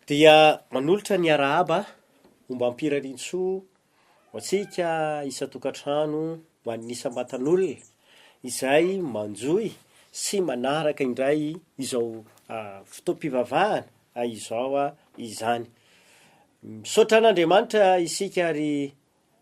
Dia manolotra ny arahaba ombam-pirariantsoa ho antsika isan-tokantrano, ho an'ny isam-batan'olona izay manjohy sy manaraka indray izao fotoam-pivavahana izao izany. Misaotra an'Andriamanitra isika ary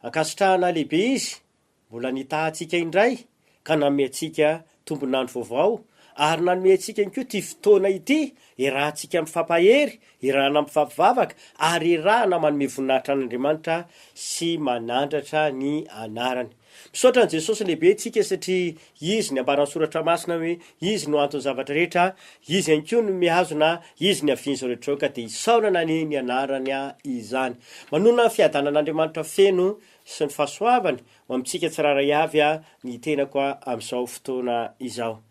ankasitrahana lehibe Izy Mbola nitaha antsika indray ka nanome antsika tombon'andro vaovao ary nanome antsika ihany koa ity fotoana ity iarahantsika mifampahery, iarahana mifampivavaka ary iarahana manome voninahitra an'Andriamanitra sy manandratra ny anarany. Misaotra an'i Jesosy lehibe isika satria Izy ny ambaran'ny Soratra Masina hoe Izy no anton'ny zavatra rehetra, Izy ihany koa no mihazona, Izy niavian'izao rehetra izao ka dia isaorana anie ny anarany izany. Manonona ny fiadanan'Andriamanitra feno sy ny fahasoavany ho amintsika tsirairay avy ny tenako amin'izao fotoana izao.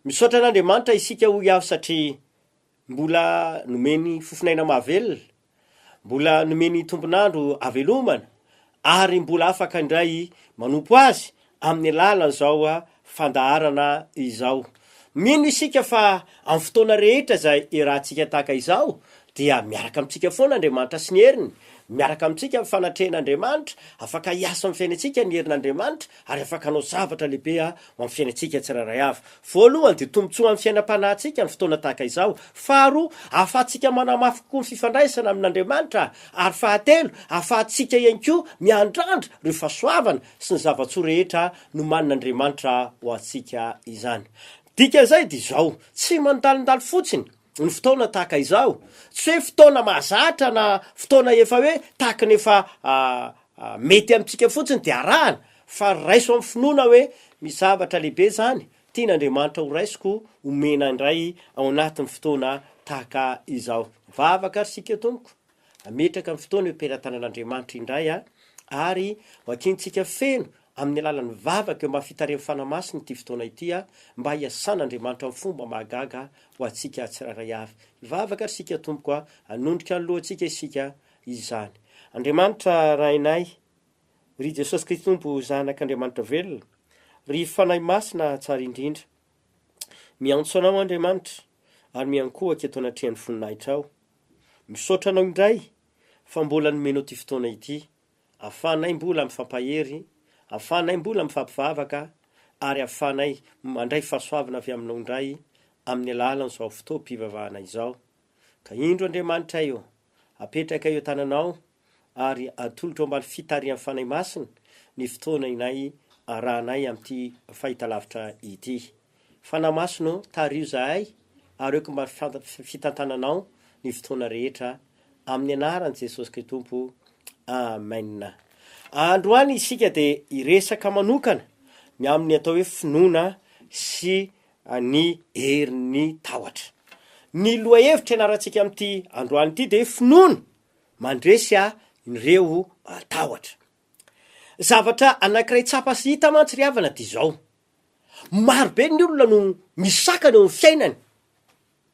Misaotra an'Andriamanitra isika hoy aho satria mbola nomeny fofon'aina mahavelona, mbola nomeny tombon'andro havelomana ary mbola afaka indray manompo Azy amin'ny alalan'izao fandaharana izao. Mino isika fa amin'ny fotoana rehetra izay iarahantsika tahaka izao dia miaraka amintsika foana Andriamanitra sy ny heriny, miaraka amintsika ny fanatrehan'Andriamanitra, afaka hiasa amin'ny fiainantsika ny herin'Andriamanitra ary afaka hanao zavatra lehibe ho amin'ny fiainantsika tsirairay avy. Voalohany dia tombontsoa amin'ny fiainam-panahintsika ny fotoana tahaka izao. Faharoa, ahafahantsika manamafy kokoa ny fifandraisana amin'Andriamanitra ary fahatelo, ahafahantsika ihany koa miandrandra ireo fahasoavana sy ny zava-tsoa rehetra nomanin'Andriamanitra ho antsika izany. Dikan'izay dia izao, tsy mandalondalo fotsiny ny fotoana tahaka izao, tsy hoe fotoana mahazatra na fotoana efa hoe tahaka ny efa mety amintsika fotsiny dia arahana, fa raiso amin'ny finoana hoe misy zavatra lehibe izany tian'Andriamanitra ho raisiko homena indray ao anatin'ny fotoana tahaka izao. Mivavaka ary isika tompoko. Hametraka ny fotoana eo am-pelatanan'Andriamanitra indray ary vakintsika feno amin'ny alalan'ny vavaka eo ambany fitarihan'ny Fanahy Masina ity fotoana ity mba hiasan'Andriamanitra amin'ny fomba mahagaga ho antsika tsirairay avy. Hivavaka ary isika Tompoko a, hanondrika ny lohantsika isika izany. Andriamanitra Rainay, ry Jesosy Kristy Tompo Zanak'Andriamanitra velona, ry Fanahy Masina tsara indrindra, miantso Anao Andriamanitra ary miankohoka eto anatrehan'ny voninahitrao. Misaotra anao indray fa mbola nomenao ity fotoana ity afahanay mbola mifampahery, afahanay mbola mifampivavaka ary afahanay mandray fahasoavana avy aminao indray amin'ny alalan'izao fotoam-pivavahana izao. Ka indro Andriamanitray ô, apetrakay eo tananao ary atolotro ambany fitarihan'ny Fanahy Masina ny fotoana inay arahanay amin'ity fahitalavitra ity. Fanahy Masina ô, tariho izahay ary aoka mba fitantananao ny fotoana rehetra, amin'ny anaran'i Jesosy Kristy Tompo, Amen. Androany isika dia hiresaka manokana ny amin'ny atao hoe finoana sy ny herin'ny tahotra. Ny lohahevitra ianarantsika amin'ity androany ity dia hoe finoana mandresy ireo tahotra. Zavatra anankiray tsapa sy hita mantsy ry havana dia izao, maro be ny olona no misakana eo amin'ny fiainany,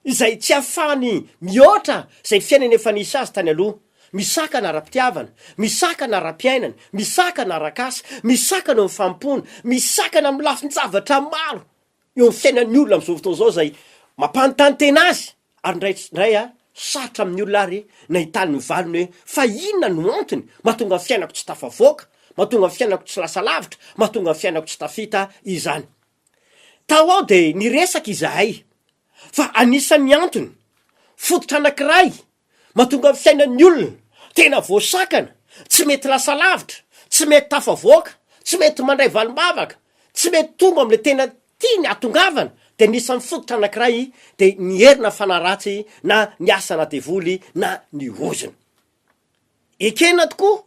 izay tsy ahafahany mihoatra izay fiainany efa nisy azy tany aloha, misakana ara-pitiavana, misakana ara-piainana, misakana arak'asa, misakana eo amin'ny fanompoana, misakana amin'ny lafin-javatra maro eo amin'ny fiainan'ny olona amin'izao fotoana izao izay mampanontany tena azy Ary indraindray sarotra amin'ny olona ary nahitany ny valiny hoe fa inona no antony mahatonga ny fiainako tsy tafavoaka, mahatonga ny fiainako tsy lasa lavitra, mahatonga ny fiainako tsy tafita izany. Tao aho dia niresaka izahay fa anisan'ny antony fototra anankiray mahatonga ny fiainan'ny olona tena voasakana, tsy mety lasa lavitra, tsy mety tafavoaka, tsy mety mandray valim-bavaka, tsy mety tonga amin'ilay tena Tiany hahatongavana dia anisan'ny fototra anankiray dia ny herina fanahy ratsy na ny asana devoly na ny ozona. Ekena tokoa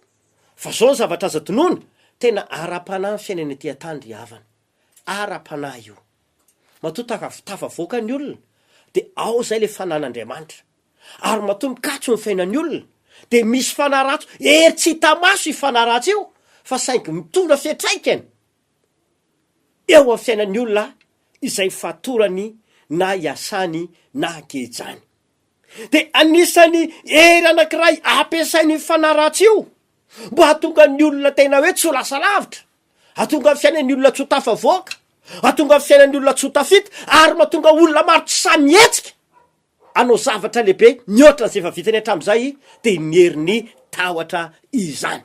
fa zao ny zavatra azo tonona, tena ara-panahy ny fiainana ety an-tany ry havana, ara-panahy io. Matoa tafa- tafavoaka ny olona dia ao zay le fanan'Andriamanitra. Ary matoa mikatso ny fiainan'ny olona dia misy fanahy ratsy, hery tsy hita maso io fanahy ratsy io fa saingy mitondra fiantraikany eo amin'ny fiainan'ny olona izay fatorany na iasany na gejany. Dia anisan'ny hery anankiray ampiasain'io fanahy ratsy io mba hahatonga ny olona tena hoe tsy ho lasa lavitra, hahatonga ny fiainan'ny olona tsy ho tafavoaka, hahatonga ny fiainan'ny olona tsy ho tafita ary mahatonga olona maro tsy sahy mihetsika. hanao zavatra lehibe mihoatra an'izay efa vitany hatramin'izay, dia ny herin'ny tahotra izany.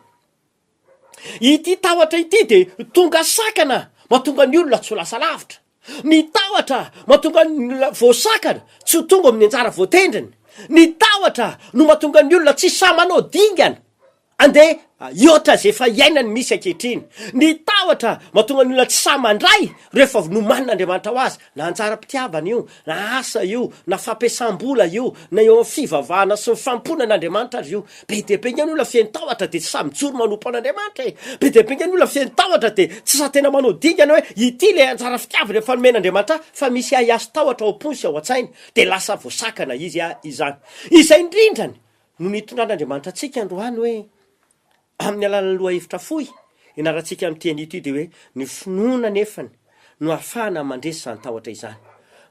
Ity tahotra ity dia tonga sakana mahatonga ny olona tsy ho lasa lavitra. Ny tahotra mahatonga ny olona voasakana tsy ho tonga amin'ny anjara voatendriny. Ny tahotra no mahatonga ny olona tsy sahy manao dingana andeha hihoatra izay efa iainany misy ankehitriny. Ny tahotra mahatonga ny olona tsy sahy mandray ireo efa nomanin'Andriamanitra ho azy, na anjaram-pitiavana io, na asa io, na fampiasam-bola io, na eo amin'ny fivavahana sy ny fanompoana an'Andriamanitra aza io. Be dia be nge ny olona feno tahotra dia tsy sahy mijoro manompo an'Andriamanitra e! Be dia be nge ny olona feno tahotra dia tsy sahy tena manao dingana hoe ity ilay anjara fitiavana efa nomen'Andriamanitra ahy fa misy ahiahy sy tahotra ao am-pony sy ao an-tsainy dia lasa voasakana izy izany. Izay indrindrany no nitondran'Andriamanitra antsika androany hoe Amin'ny alalan'ny lohahevitra fohy ianarantsika amin'ity anio ity dia hoe ny finoana anefany no ahafahana mandresy izany tahotra izany.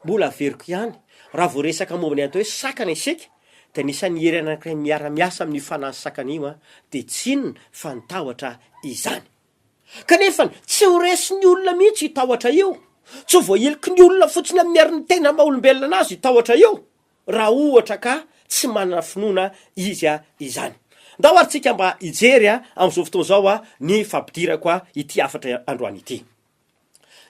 Mbola averiko ihany, raha vao resaka momba ny atao hoe sakana isika dia anisan'ny hery anankiray miara-miasa amin'io fanahy sakana io dia tsy inona fa ny tahotra izany. Kanefa tsy ho resin'ny olona mihitsy io tahotra io, tsy ho voahiliky ny olona fotsiny amin'ny herin'ny tena maha olombelona anazy io tahotra io. raha ohatra ka tsy manana finoana izy izany. Ndao ary tsika mba hijery amin'izao fotoana izao ny fampidirako ity hafatra androany ity.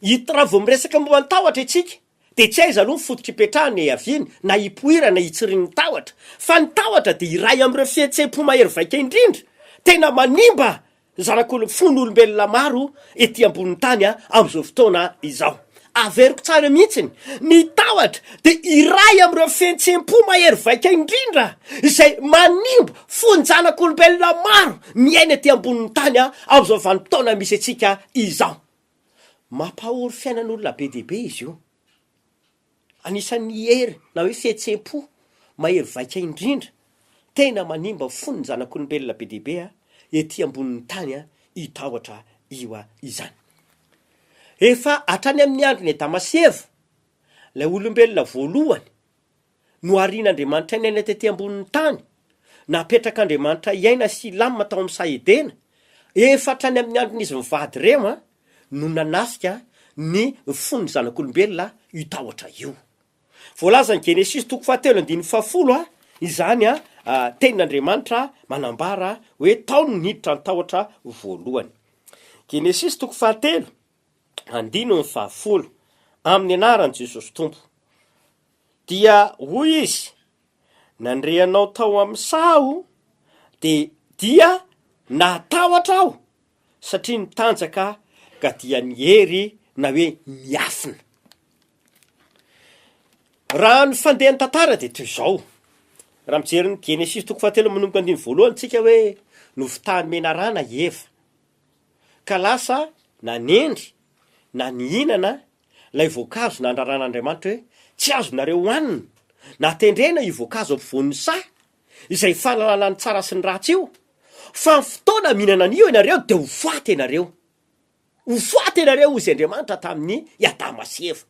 Ito raha vao miresaka momba ny tahotra isika dia tsy aiza aloha ny fototra ipetrahany na iaviany na ipoirany na itsirian'ny tahotra fa ny tahotra dia iray amin'ireo fihetseham-po mahery vaika indrindra tena manimba Zanak'olo, fon'olombelona maro ety ambonin'ny tany amin'izao fotoana izao. Averiko tsara mihitsiny, ny tahotra dia iray amin'ireo fihetseham-po mahery vaika indrindra izay manimba fon-janak'olombelona maro miaina ety ambonin'ny tany amin'izao vanim-potoana misy antsika izao. Mampahory fiainan'olona be dia be izy io. Anisan'ny hery na hoe fihetseham-po mahery vaika indrindra tena manimba fon'ny zanak'olombelona be dia be ety ambonin'ny tany io tahotra io izany. Efa hatrany amin'ny andron'i Adama sy Eva, ilay olombelona voalohany noharian'Andriamanitra niaina tety ambonin'ny tany, napetrak'Andriamanitra hiaina sy hilamina tao amin'ny saha Edena, efa hatrany amin'ny andron'izy mivady ireo no nanafika ny fon'ny zanak'olombelona io tahotra io. Voalazan'ny Genesisy toko fahatelo andininy fahafolo izany tenin'Andriamanitra manambara hoe tao no niditra ny tahotra voalohany. Genesisy toko fahatelo andininy fahafolo, amin'ny anaran'i Jesosy Tompo. Dia hoy izy, Nandre anao tao amin'ny saha aho, dia dia natahotra aho, satria nitanjaka ka dia niery na hoe niafina. Raha ny fandehan'ny tantara dia toy izao, raha mijery ny Genesisy toko fahatelo manomboka andininy voalohany tsika hoe nofitahan'ny menarana i Eva, ka lasa nanendry na nihinana ilay voankazo nandraran'Andriamanitra hoe tsy azonareo hohanina, natendrena io voankazo ampovoan'ny saha, izay fahalalana ny tsara sy ny ratsy io, fa ny fotoana mihinana an'io ianareo dia ho faty ianareo. Ho faty ianareo hozy Andriamanitra tamin'i i Adama sy Eva.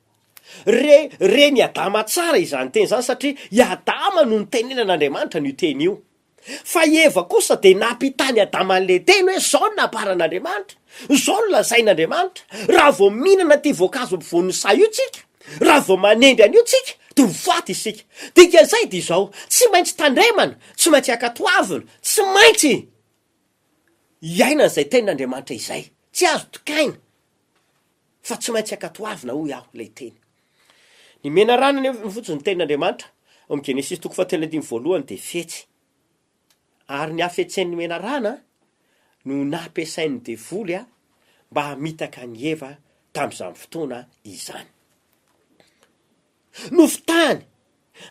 Re, ren'i Adama tsara izany teny izany satria i Adama no nitenenan'Andriamanitra an'io teny io. Fa i Eva kosa dia nampitany Adama an'ilay teny hoe izao no nambaran'Andriamanitra, izao no lazain'Andriamanitra, raha vao mihinana ity voankazo ampovoan'ny saha io tsika, Raha vao manendry an'io tsika dia ho faty isika. Dikan'izay dia izao, tsy maintsy tandremana, tsy maintsy ankatoavina, tsy maintsy iainana izay tenin'Andriamanitra izay. Tsy azo dikaina fa tsy maintsy ankatoavina hoy aho ilay teny. Ny menarana anefa fotsiny ny tenin'Andriamanitra ao amin'ny Genesisy toko fahatelo andininy voalohany dia fetsy. Ary ny hafetsen'ny menarana no nampiasain'ny devoly mba hamitaka an'i Eva tamin'izany fotoana izany. Nofitahany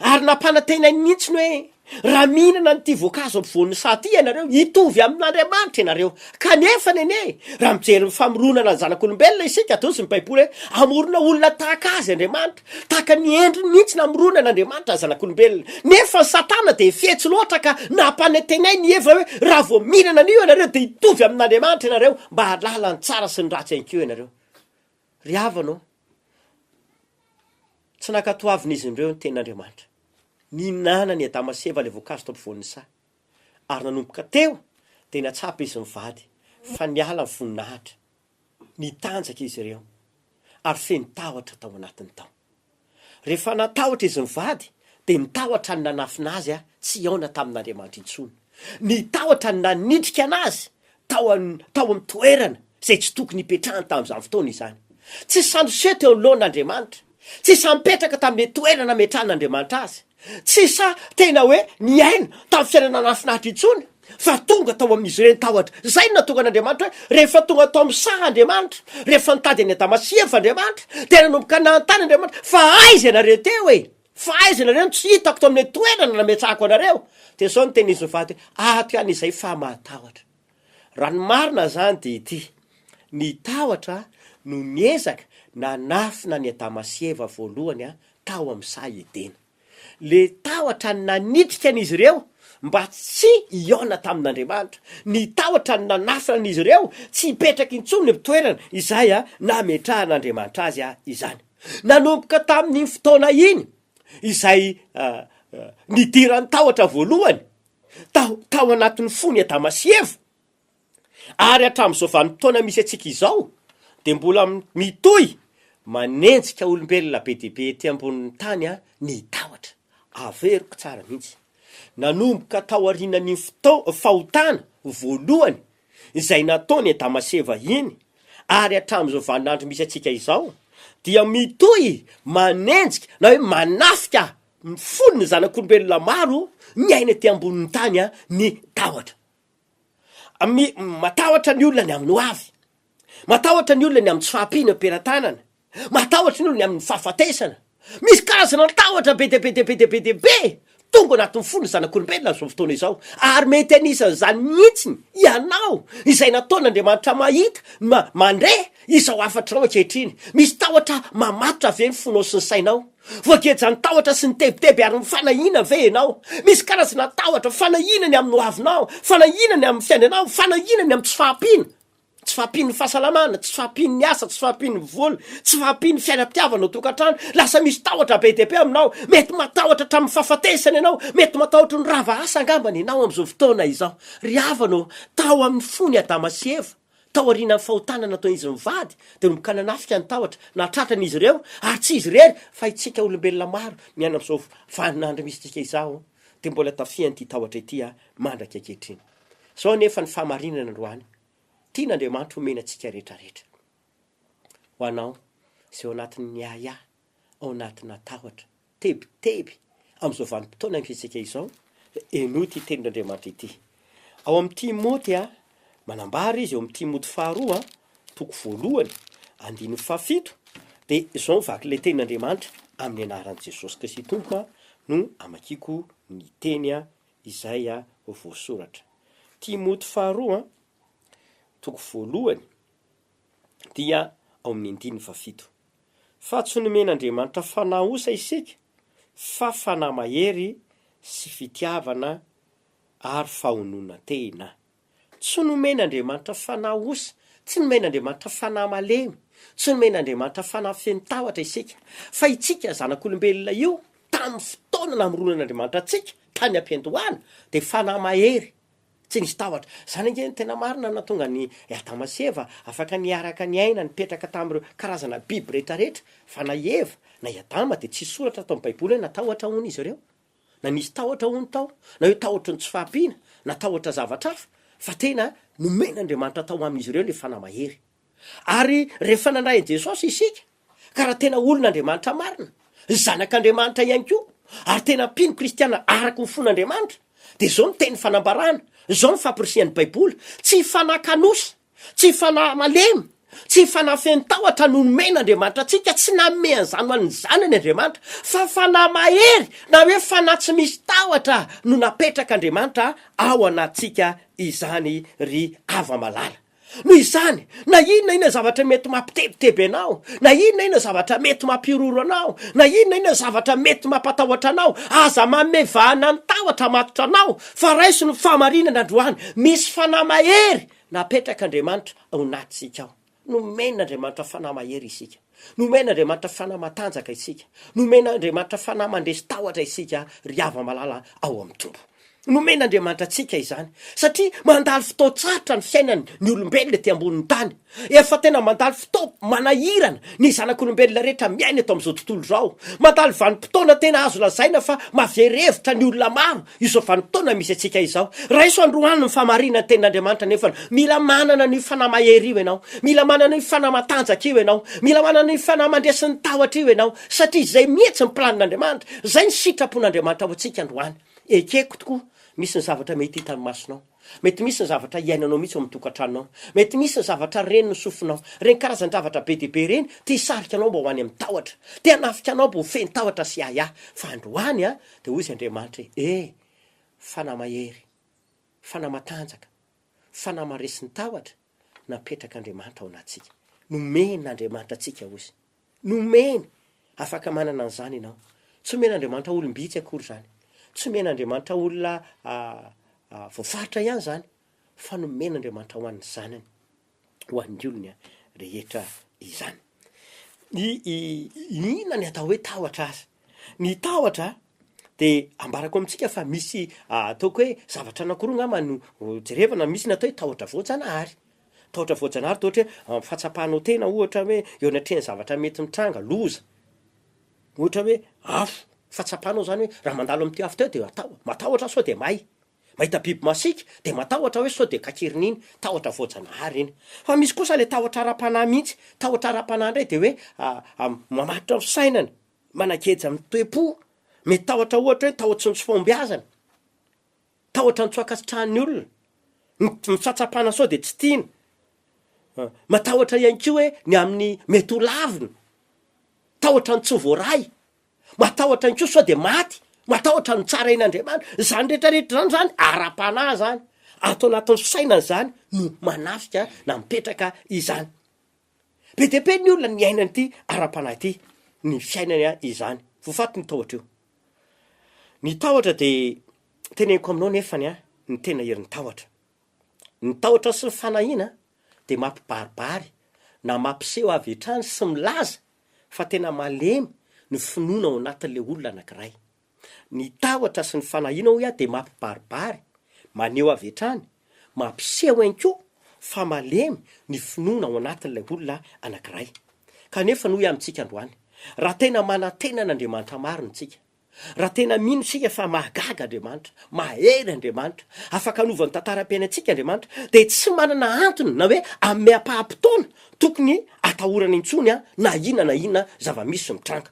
ary nampanantenainy mihitsy ny hoe, Raha mihinana an'ity voankazo ampovoan'ny saha ity ianareo, hitovy amin'Andriamanitra ianareo. Kanefa anie, raha mijery ny famoronana ny zanak'olombelona isika, dia hozy ny Baiboly hoe, Hamorona olona tahaka azy Andriamanitra. Tahaka ny endriny mihitsy namoronana Andriamanitra ny zanak'olombelona. Nefa ny Satana dia fetsy loatra ka nampanantenainy i Eva hoe raha vao mihinana an'io ianareo dia hitovy amin'Andriamanitra ianareo mba hahalala ny tsara sy ny ratsy ihany koa ianareo. Ry havana ô, tsy nankatoavin'izy ireo ny tenin'Andriamanitra. Nihinanan'i Adama sy Eva ilay voankazo tao ampovoan'ny saha. Ary nanomboka teo dia natsapa izy mivady fa niala ny voninahitra. Nitanjaka izy ireo ary feno tahotra tao anatiny tao. Rehefa natahotra izy mivady Dia ny tahotra no nanafina azy tsy hihaona tamin'Andriamanitra intsony. Ny tahotra no nanitrika anazy tao tao amin'ny toerana izay tsy tokony hipetrahany tamin'izany fotoana izany. Tsy sahy niseho teo anoloan'Andriamanitra. Tsy sahy nipetraka tamin'ilay toerana nametrahan'Andriamanitra azy. Tsy sahy tena hoe niaina tamin'ny fiainana nahafinaritra intsony fa tonga tao amin'izy ireo ny tahotra. Izay no nahatonga an'Andriamanitra hoe rehefa tonga tao amin'ny saha Andriamanitra, rehefa nitady an'i Adama sy Eva Andriamanitra, dia nanomboka nanontany Andriamanitra, fa aiza ianareo teo e? Fa aiza ianareo no tsy hitako tao amin'ilay toerana nametrahako anareo? Dia izao no tenin'izy mivady hoe, Ato ihany izay fa mahatahotra. Raha ny marina izany dia ity, ny tahotra no niezaka nanafina an'i Adama sy Eva voalohany tao amin'ny saha Edena. Le tahotra no nanitrika an'izy ireo mba tsy hihaona tamin'Andriamanitra. Ny tahotra no nanafina an'izy ireo tsy hipetraka intsony ny toerana izay nametrahan'Andriamanitra azy izany. Nanomboka tamin'iny fotoana iny izay nidiran'ny tahotra voalohany tao tao anatin'ny fon'i Adama sy Eva, ary hatramin'izao vanim-potoana misy antsika izao dia mbola mitohy manenjika olombelona be dia be ety ambonin'ny tany ny tahotra. Averiko tsara mihitsy. Nanomboka tao aorianan'iny fotoa- fahotana voalohany izay nataon'i Adama sy Eva iny ary hatramin'izao vaninandro misy antsika izao dia mitohy manenjika na hoe manafika ny fon'ny zanak'olombelona maro miaina ety ambonin'ny tany ny tahotra. Mi- matahotra ny olona ny amin'ny ho avy, matahotra ny olona ny amin'ny tsy fahampiana eo am-pelatanana, Matahotra ny olona ny amin'ny fahafatesana. Misy karazana tahotra be dia be dia be dia be dia be tonga anatin'ny fon'ny zanak'olombelona amin'izao fotoana izao, ary mety anisan'izany mihitsy ianao izay nataon'Andriamanitra mahita, ma- mandre izao hafatra izao ankehitriny. Misy tahotra mamatotra ve ny fonao sy ny sainao? Voagejan'ny tahotra sy ny tebiteby ary ny fanahiana ve ianao? Misy karazana tahotra, fanahiana ny amin'ny hoavinao, fanahiana ny amin'ny fiainanao, fanahiana ny amin'ny tsy fahampiana. Tsy fahampian'ny fahasalamana, tsy fahampian'ny asa, tsy fahampian'ny vola, tsy fahampian'ny fiainam-pitiavana ao an-tokantrano. Lasa misy tahotra be dia be aminao. Mety matahotra hatramin'ny fahafatesana ianao. Mety matahotra ny rava asa angambany ianao amin'izao fotoana izao. Ry havana ô, tao amin'ny fon'i Adama sy Eva, tao aorianan'ny fahotana nataon'izy mivady, dia nanomboka nanafika ny tahotra. Nahatratra an'izy ireo, ary tsy izy irery, fa isika olombelona maro miaina amin'izao vaninandro misy antsika izao, dia mbola tafihan'ity tahotra ity mandraka ankehitriny. Izao anefa ny fahamarinana androany, tian'Andriamanitra homena antsika rehetrarehetra. Ho anao izay ao anatin'ny ahiahy, ao anatina tahotra, tebiteby amin'izao vanim-potoana misy antsika izao, dia henoy ity tenin'Andriamanitra ity. Ao amin'ny Timoty, manambara izy eo amin'ny Timoty faharoa, toko voalohany, andininy fahafito, dia izao ny vaky ilay tenin'Andriamanitra, amin'ny anaran'i Jesosy Kristy Tompo no amakiako ny teny izay voasoratra. Timoty faharoa, toko voalohany, dia ao amin'ny andininy fahafito. Fa tsy nomen'Andriamanitra fanahy osa isika, fa fanahy mahery sy fitiavana ary fahononan-tena. Tsy nomen'Andriamanitra fanahy osa, tsy nomen'Andriamanitra fanahy malemy, tsy nomen'Andriamanitra fanahy feno tahotra isika, fa itsika zanak'olombelona io, tamin'ny fotoana namoronan'Andriamanitra antsika, tany am-piandohana, dia fanahy mahery, tsy nisy tahotra. Izany ange no tena marina nahatonga an'i Adama sy Eva afaka niaraka niaina, nipetraka tamin'ireo karazana biby rehetrarehetra, fa na i Eva na i Adama dia tsisy soratra ato amin'ny Baiboly hoe natahotra hono izy ireo. na nisy tahotra hono tao, na hoe tahotry ny tsy fahampiana, na tahotra zavatra hafa, fa tena nomen'Andriamanitra tao amin'izy ireo ilay Fanahy Mahery. Ary rehefa nandray an'i Jesosy isika, ka raha tena olon'Andriamanitra marina, zanak'Andriamanitra ihany koa, ary tena mpino kristiana araka ny fon'Andriamanitra, dia izao no teny fanambarana, izao no fampirisihan'ny Baiboly, tsy hifanakanosa, Tsy fanahy malemy, tsy fanahy feno tahotra no nomen'Andriamanitra antsika, tsy nanome an'izany ho an'ny zanany Andriamanitra, fa fanahy mahery na hoe fanahy tsy misy tahotra no napetrak'Andriamanitra ao anatintsika izany ry hava-malala. Noho izany, na inona na inona zavatra mety mampitebiteby anao, na inona na inona zavatra mety mampihorohoro anao, na inona na inona zavatra mety mampatahotra anao, aza manome vahana ny tahotra matotra anao, fa raiso ny fahamarinana androany. Misy fanahy mahery Napetrak'Andriamanitra ao anatintsika ao. Nomen'Andriamanitra fanahy mahery isika. Nomen'Andriamanitra fanahy matanjaka isika. Nomen'Andriamanitra fanahy mandresy tahotra isika, ry hava-malala ao amin'ny Tompo. Nomen'Andriamanitra antsika izany. Satria mandalo fotoan-tsarotra ny fiainany ny olombelona ety ambonin'ny tany. Efa tena mandalo fotoam-manahirana ny zanak'olombelona rehetra miaina eto amin'izao tontolo izao. Mandalo vanim-potoana tena azo lazaina fa mahavery hevitra ny olona maro izao vanim-potoana misy antsika izao. Raiso androany ny fahamarinan'ny tenin'Andriamanitra nefa mila manana an'io fanahy mahery io ianao. Mila manana io fanahy matanjaka io ianao. Mila manana io fanahy mandresy ny tahotra io ianao. Satria izay mihitsy ny planin'Andriamanitra, izay ny sitrapon'Andriamanitra ho antsika androany. Ekeko tokoa, misy ny zavatra mety hitan'ny masonao, mety misy ny zavatra iainanao mihitsy ao amin'ny tokantranonao, mety misy ny zavatra ren'ny sofinao, ireny karazan-javatra be dia be ireny te hisarika anao mba ho any amin'ny tahotra, te hanafika anao mba ho feno tahotra sy ahiahy, fa androany an, dia hoy izy Andriamanitra hoe, e, fanahy mahery, fanahy matanjaka, fanahy maharesy ny tahotra, napetrak'Andriamanitra ao anatintsika, nomen'Andriamanitra antsika hoy izy. Nomeny! Afaka manana an'izany ianao. Tsy omen'Andriamanitra olom-bitsy akory izany. Tsy omen'Andriamanitra olona voafaritra ihany izany, fa nomen'Andriamanitra ho an'ny zanany, ho an'ny olony rehetra izany. Ny, inona ny atao hoe tahotra aza? Ny tahotra de ambarako amintsika fa misy ataoko hoe zavatra anankiroa angamba no jerevana, misy ny atao hoe tahotra voajanahary. Tahotra voajanahary dia ohatra hoe amin'ny fahatsapanao tena ohatra hoe eo anatrehan'ny zavatra mety mitranga, loza, ohatra hoe afo, fahatsapanao zany hoe raha mandalo amin'ity afo ity aho de atao- matahotra aho sao de may, mahita biby masiaka de matahotra hoe sao de kaikerin'iny, tahotra voajanahary iny. Fa misy kosa le tahotra ara-panahy mihitsy, tahotra ara-panahy ndray de hoe mamatotra ny fisainana, manageja ny toe-po, mety tahotra ohatra hoe tahotry ny tsy fahombiazana. Tahotra ny tsy ho ankasitrahan'ny olona, ny ny fahatsapana sao dia tsy tiana. Matahotra ihany koa hoe ny amin'ny mety ho lavina, tahotra ny tsy ho voaray, matahotra ihany koa sao dia maty, matahotra ny tsarain'Andriamanitra. Izany rehetrarehetra izany zany ara-panahy zany, ato anatin'ny fisainana izany no manafika na mipetraka izany. Be dia be ny olona niaina an'ity ara-panahy ity, ny fiainany izany. Voafaty ny tahotra io. Ny tahotra dia teneniko aminao nefany an, ny tena herin'ny tahotra. Ny tahotra sy ny fanahiana dia mampibaribary na mampiseho avy hatrany sy milaza fa tena malemy ny finoana ao anatin'ilay olona anankiray. Ny tahotra sy ny fanahiana hoy aho dia mampibaribary, maneho avy hatrany, mampiseho ihany koa fa malemy ny finoana ao anatin'ilay olona anankiray. Kanefa hoy aho amintsika androany, raha tena manantena an'Andriamanitra marina isika, raha tena mino isika fa mahagaga Andriamanitra, mahery Andriamanitra, afaka hanova ny tantaram-piainantsika Andriamanitra, dia tsy manana antony na hoe hanome ampaham-potoana tokony hatahorana intsony na inona na inona zava-misy mitranga.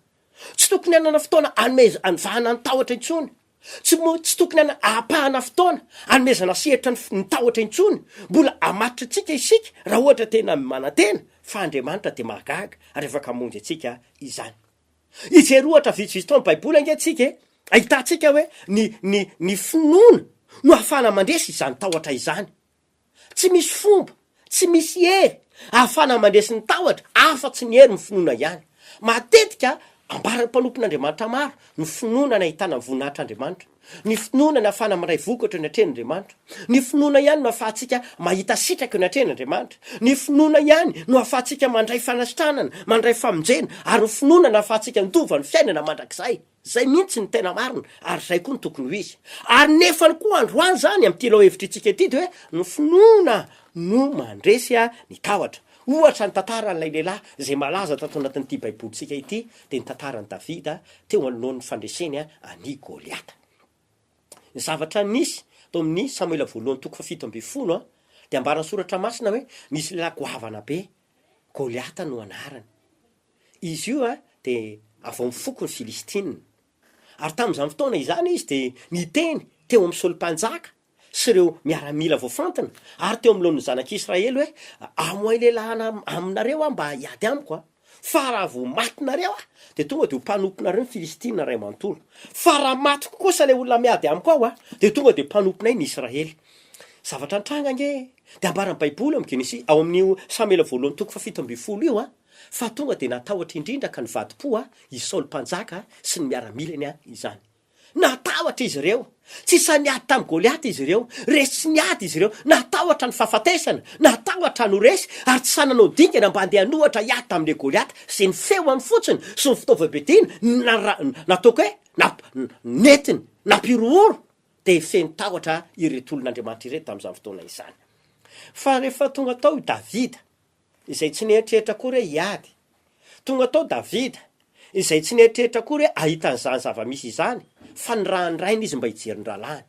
Tsy tokony hanana fotoana hanomez- hanivahana ny tahotra intsony. Tsy mo- tsy tokony hana- hahapahana fotoana hanomezana sehatra ny f- ny tahotra intsony. Mbola hamatotra antsika isika raha ohatra tena manantena fa Andriamanitra dia mahagaga ary afaka hamonjy antsika izany. Hijery ohatra vitsivitsy tao amin'ny Baiboly ange tsika e, ahitantsika hoe ny ny ny finoana no ahafahana mandresy izany tahotra izany. Tsy misy fomba, tsy misy hery ahafahana mandresy ny tahotra afa-tsy ny herin'ny finoana ihany. Matetika ambaran'ny mpanompon'Andriamanitra maro ny finoana ny ahitana ny voninahitr'Andriamanitra. Ny finoana ny ahafahana mandray vokatra eo anatrehan'Andriamanitra. Ny finoana ihany no ahafahantsika mahita sitraka eo anatrehan'Andriamanitra. Ny finoana ihany no ahafahantsika mandray fanasitranana, mandray famonjena, ary ny finoana no ahafahantsika handova ny fiainana mandrakizay. Zay mihitsy no tena marina ary zay koa no tokony ho izy. Ary nefany koa androany zany amin'ity lohahevitrintsika ity de hoe ny finoana no mandresy ny tahotra. Ohatra ny tantaran'ilay lehilahy izay malaza tato anatin'ity baibolintsika ity de ny tantaran'i Davida teo anoloan'ny fandreseny an'i Goliata. Ny zavatra nisy tao amin'ny Samoela voalohany toko fahafito ambin'ny folo de ambaran'ny soratra masina hoe nisy lehilahy goavana be, Goliata no anarany. Izy io dia avy ao amin'ny fokon'ny Filistina. Ary tamin'izany fotoana izany izy dia niteny teo amin'i Saoly Mpanjaka sy ireo miaramila voafantina ary teo anoloan'ny zanak'Israely hoe, Amoay lehilahy aminareo aho mba hiady amiko a! Fa raha vao matinareo aho, dia tonga dia ho mpanomponareo ny Filistina iray manontolo. Fa raha matiko kosa ilay olona miady amiko ao, dia tonga dia mpanomponay ny Israely. Zavatra nitranga ange e! Dia ambaran'ny Baiboly ao amin'ny Genesisy, ao amin'io Samoela voalohany toko fahafito ambin'ny folo io, Fa tonga dia natahotra indrindra ka nivadi-po i Saoly mpanjaka sy ny miaramilany izany. Natahotra izy ireo. Tsy sahy niady tamin'i Goliata izy ireo. Resy tsy niady izy ireo. Natahotra ny fahafatesana. Natahotra ny ho resy, ary tsy sahy nanao dingana mba handeha hanohatra hiady tamin'ilay Goliata, izay ny feony fotsiny sy ny fitaovam-piadiana nataoko hoe nentiny nampihorohoro. Dia feno tahotra ireto olon'Andriamanitra ireto tamin'izany fotoana izany. Fa rehefa tonga tao i Davida, izay tsy nieritreritra akory hoe hiady, tonga tao Davida, izay tsy nieritreritra akory hoe hahita an'izany zava-misy izany, fa nirahin-drainy izy mba hijery ny rahalahiny.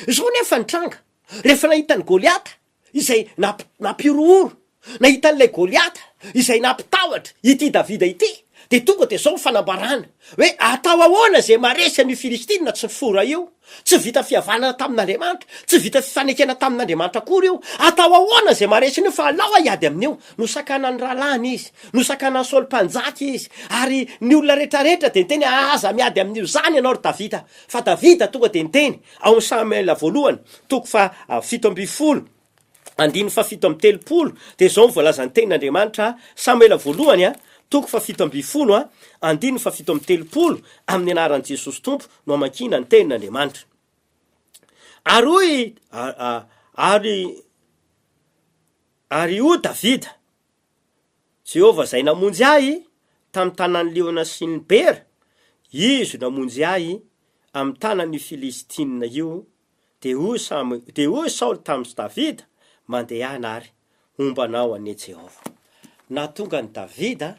Izao anefa ny tranga, rehefa nahita an'i Goliata, izay nampihorohoro, nahita an'ilay Goliata, izay nampitahotra ity Davida ity, dia tonga dia izao ny fanambarana, hoe atao ahoana izay maharesy an'io Filistina tsy fora io? Tsy vita fihavanana tamin'Andriamanitra, tsy vita fifanekena tamin'Andriamanitra akory io. Atao ahoana izay maharesy an'io fa alao aho hiady amin'io? Nosakanan'ny rahalahiny izy, nosakanan'i Saoly mpanjaka izy, ary ny olona rehetrarehetra dia niteny hoe, Aza miady amin'io izany ianao ry Davida. Fa Davida tonga dia niteny, ao amin'ny Samoela voalohany, toko faha 17, andininy faha 37, dia izao no voalazan'ny tenin'Andriamanitra, Samoela voalohany, toko faha 17, andininy faha 37, amin'ny anaran'i Jesosy Tompo no amakiana ny tenin'Andriamanitra. Ary hoy, ary, ary hoy Davida, Jehovah izay namonjy ahy tamin'ny tanan'ny liona sy ny bera, Izy no namonjy ahy amin'ny tanan'io Filistina io. Dia hoy Samoe-, dia hoy Saoly tamin'i Davida, Mandehana àry, homba anao anie Jehovah. Nahatonga an'i Davida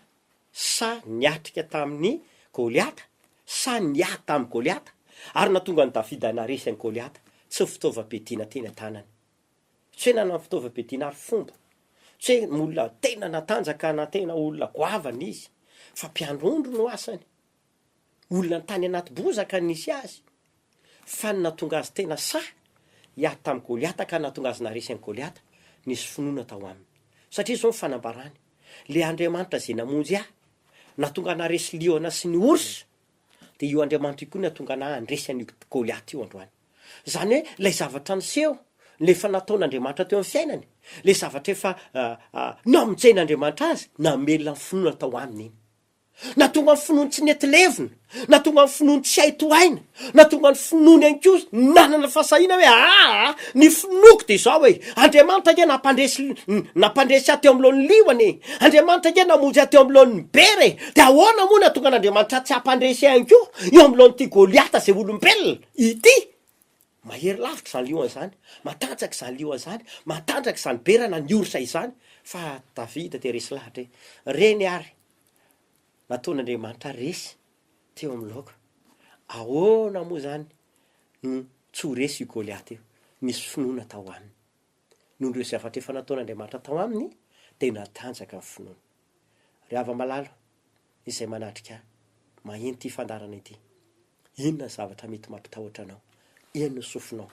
sahy niatrika tamin'i Goliata, sahy niady tamin'i Goliata, ary nahatonga an'i Davida naharesy an'i Goliata, tsy ny fitaovam-piadiana teny an-tanany. Tsy hoe nanana fitaovam-piadiana ary fomba. Tsy hoe olona tena natanjaka na tena olona goavana izy, fa mpiandry ondry no asany. Olona tany anaty bozaka no nisy azy. Fa ny nahatonga azy tena sahy hiady tamin'i Goliata ka nahatonga azy naharesy an'i Goliata, nisy finoana tao aminy. Satria izao ny fanambarany, Ilay Andriamanitra izay namonjy ahy, nahatonga ahy naharesy liona sy ny orsa, dia io Andriamanitra io koa no nahatonga anah handresy an'io Goliata io androany. Izany hoe ilay zavatra niseho, ilay efa nataon'Andriamanitra teo amin'ny fiainany, ilay zavatra efa namonjen'Andriamanitra azy, namelona ny finoana tao aminy iny. Nahatonga ny finoany tsy nety levona, nahatonga ny finoany tsy hay tohaina, nahatonga ny finoany ihany koa nanana fahasahiana hoe aa, ny finoako dia izao e, Andriamanitra ange nampandresy nampandresy ahy teo amloan'ny liona e, Andriamanitra ange namonjy ahy teo amloan'ny bera e, dia ahoana moa nahatonga an'Andriamanitra tsy hampandresy ahy ihany koa eo amloan'ity Goliata izay olombelona ity? Mahery lavitra izany liona izany, matanjaka izany liona izany, matanjaka izany bera na ny orsa izany, fa Davida dia resy lahatra hoe, reny ary nataon'Andriamanitra resy teo amin'ny laoka, ahoana moa izany no tsy ho resy io Goliata io? Nisy finoana tao aminy. Noho ireo zavatra efa nataon'Andriamanitra tao aminy dia natanjaka ny finoany. Ry hava-malala izay manatrika ahy, maheno ity fandaharana ity, inona ny zavatra mety mampitahotra anao? Heno ny sofinao.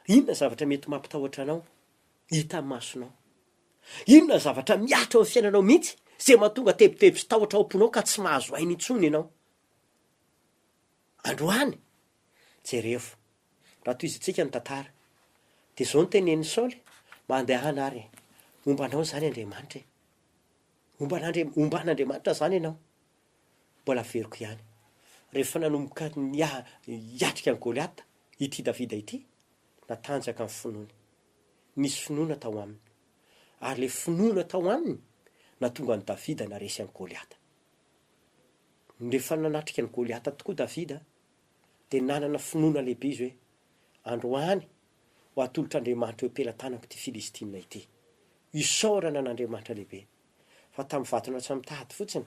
Inona ny zavatra mety mampitahotra anao? Hitan'ny masonao. Inona ny zavatra mihatra eo amin'ny fiainanao mihitsy izay mahatonga tebiteby sy tahotra ao am-ponao ka tsy mahazo aina intsony ianao? Androany, jerevo, raha tohizintsika ny tantara, dia izao no tenenin'i Saoly, Mandehana ary e, homba anao izany Andriamanitra e. Homba an'Andria-, homba an'Andriamanitra izany ianao. Mbola averiko ihany, rehefa nanomboka nia- hiatrika an'i Goliata ity Davida ity, natanjaka ny finoany. Nisy finoana tao aminy. Ary ilay finoana tao aminy nahatonga an'i Davida naharesy an'i Goliata. Rehefa nanatrika an'i Goliata tokoa Davida, dia nanana finoana lehibe izy hoe, Androany ho atolotr'Andriamanitra eo am-pelatanako ity Filistina ity. Isaorana an'Andriamanitra lehibe, fa tamin'ny vato natsaha-mitady fotsiny,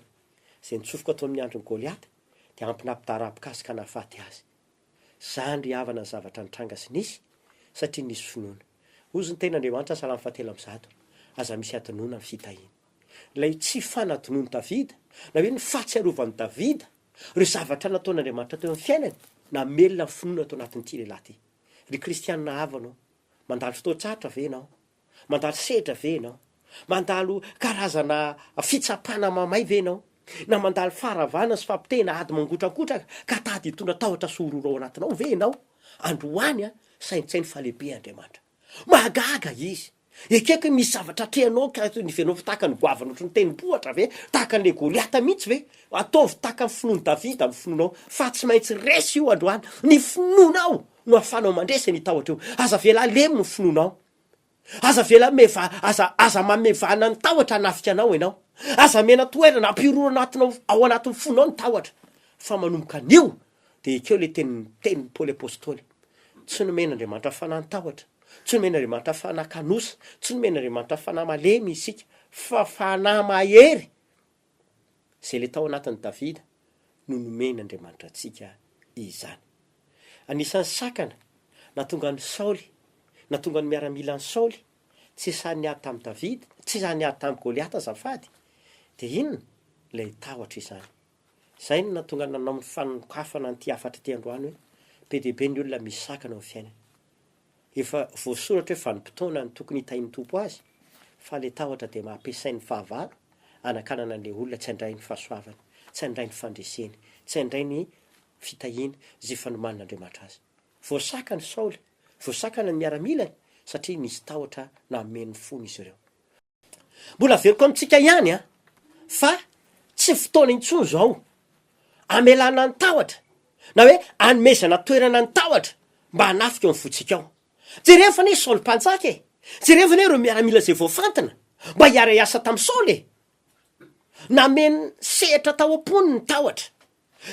izay nitsofoka tao amin'ny andron'i Goliata, dia ampy nampidaraboka azy ka nahafaty azy. Izany ry havana ny zavatra nitranga sy nisy, satria nisy finoana. Hozy ny tenin'Andriamanitra Salamo fahatelo 103, Aza misy adinoina ny fitahiana. Ilay tsy fanadinoan'i Davida, na hoe ny fahatsiarovan'i Davida ireo zavatra nataon'Andriamanitra teo amin'ny fiainany, namelona ny finoana tao anatin'ity lehilahy ity. Ry kristianina havana ô, mandalo fotoan-tsarotra ve ianao? Mandalo sedra ve ianao? Mandalo karazana fitsapana mamay ve ianao? Na mandalo faharavana sy fampitehina ady mangotrakotraka ka tady hitondra tahotra sy horohoro ao anatinao ve ianao? Androany an, saintsaino fa lehibe Andriamanitra. Mahagaga Izy. Ekeko hoe misy zavatra atrehanao ka nivenao fa tahaka ny goavana ohatry ny tendrombohitra ve? Tahaka an'ilay Goliata mihitsy ve? Ataovy tahaka ny finoan'i Davida ny finoanao fa tsy maintsy resy io androany. Ny finoanao no ahafahanao mandresy an'io tahotra io. Aza avela halemy ny finoanao. Aza avela meva, aza, aza manome vahana ny tahotra hanafika anao ianao. Aza amena toerana hampihorohoro anatinao, ao anatin'ny fonao ny tahotra. Fa manomboka anio dia ekeo ilay tenin'ny, tenin'i Paoly Apostoly. Tsy nomen'Andriamanitra fanahy tahotra, tsy nomen'Andriamanitra fanahy kanosa, tsy nomen'Andriamanitra fanahy malemy isika, fa fanahy mahery, izay ilay tao anatin'i Davida no nomen'Andriamanitra antsika izany. Anisan'ny sakana nahatonga an'i Saoly, nahatonga ny miaramilan'i Saoly tsy sahy niady tamin'i Davida, tsy sahy niady tamin'i Goliata azafady, dia inona? Ilay tahotra izany. Izay no nahatonga nanao ny fanokafana an'ity hafatra ity androany hoe, be dia be ny olona misy sakana eo amin'ny fiainany. Efa voasoratra hoe vanim-potoana no tokony hitahian'ny Tompo azy, fa ilay tahotra dia ampiasain'ny fahavalo hanakanana an'ilay olona tsy handray ny fahasoavany, tsy handray ny fandreseny, tsy handray ny fitahiana izay efa nomanin'Andriamanitra azy. Voasakana i Saoly, voasakana ny miaramilany satria nisy tahotra nameno ny fony izy ireo. Mbola averiko amintsika ihany an, fa tsy fotoana intsony izao amelana ny tahotra na hoe anomezana toerana ny tahotra mba hanafika eo amin'ny fontsika ao. Jerevo anie Saoly mpanjaka e! Jerevo anie ireo miaramila izay voafantina mba hiara-hiasa tamin'i Saoly e! Nameno sehatra tao am-pony ny tahotra.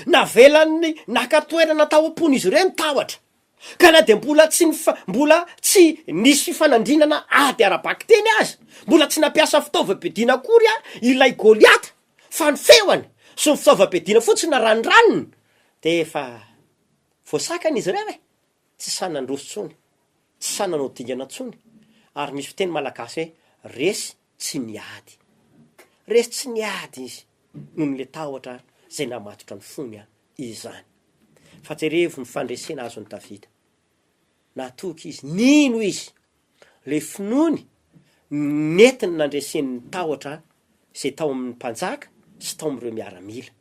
Navelany naka toerana tao am-pon'izy ireo ny tahotra, ka na dia mbola tsy nifa- mbola tsy nisy fifanandrinana ady ara-bakiteny aza, mbola tsy nampiasa fitaovam-piadiana akory ilay Goliata, fa ny feony sy ny fitaovam-piadiana fotsiny naranindraniny, dia efa voasakana izy ireo e! Tsy sahy nandroso intsony, tsy sahy nanao dingana intsony, ary misy fiteny malagasy hoe resy tsy niady. Resy tsy niady izy noho ny le tahotra izay namatotra ny fony izany. Fa jerevo ny fandresena azon'i Davida. Natoky izy, nino izy. Le finoany nentiny nandreseny ny tahotra izay tao amin'ny mpanjaka sy tao amin'ireo miaramila.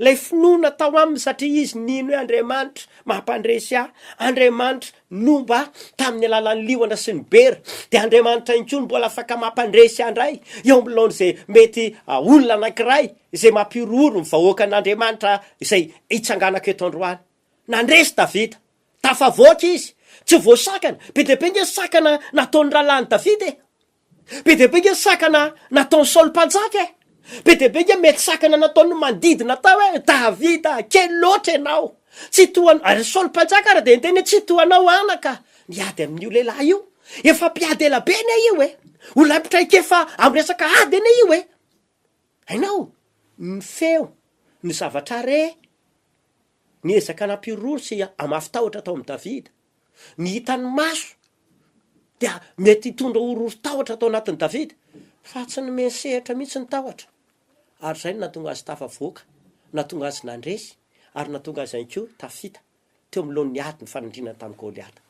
Ilay finoana tao aminy satria izy nino hoe Andriamanitra mampandresy ahy, Andriamanitra nomba ahy tamin'ny alalan'ny liona sy ny bera, dia Andriamanitra ihany koa no mbola afaka mampandresy ahy indray eo ambiloan'izay mety olona anankiray izay mampihorohoro ny vahoakan'Andriamanitra izay hitsanganako eto androany. Nandresy Davida. Tafavoaka izy. Tsy voasakana. Be dia be nge sakana nataon'ny rahalahin'i Davida e. Be dia be nge sakana nataon'i Saoly mpanjaka e! Be dia be nge mety sakana nataon'ny manodidina tao hoe, Davida, kely loatra ianao. Tsy toa an-, ary Saoly mpanjaka ary dia niteny hoe, tsy toa anao anaka miady amin'io lehilahy io. Efa mpiady ela be anie io e! Olona mpitraikefa amin'ny resaka ady anie io e! Hainao, ny feo, ny zavatra re, niezaka nampihorohoro sy hamafy tahotra tao amin'i Davida. Ny hitan'ny maso dia mety hitondra horohoron-tahotra tao anatin'i Davida, fa tsy nomeny sehatra mihitsy ny tahotra. Ary izay no nahatonga azy tafavoaka, nahatonga azy nandresy, ary nahatonga azy ihany koa tafita teo anoloan'ny ady nifanandrinany tamin'i Goliata.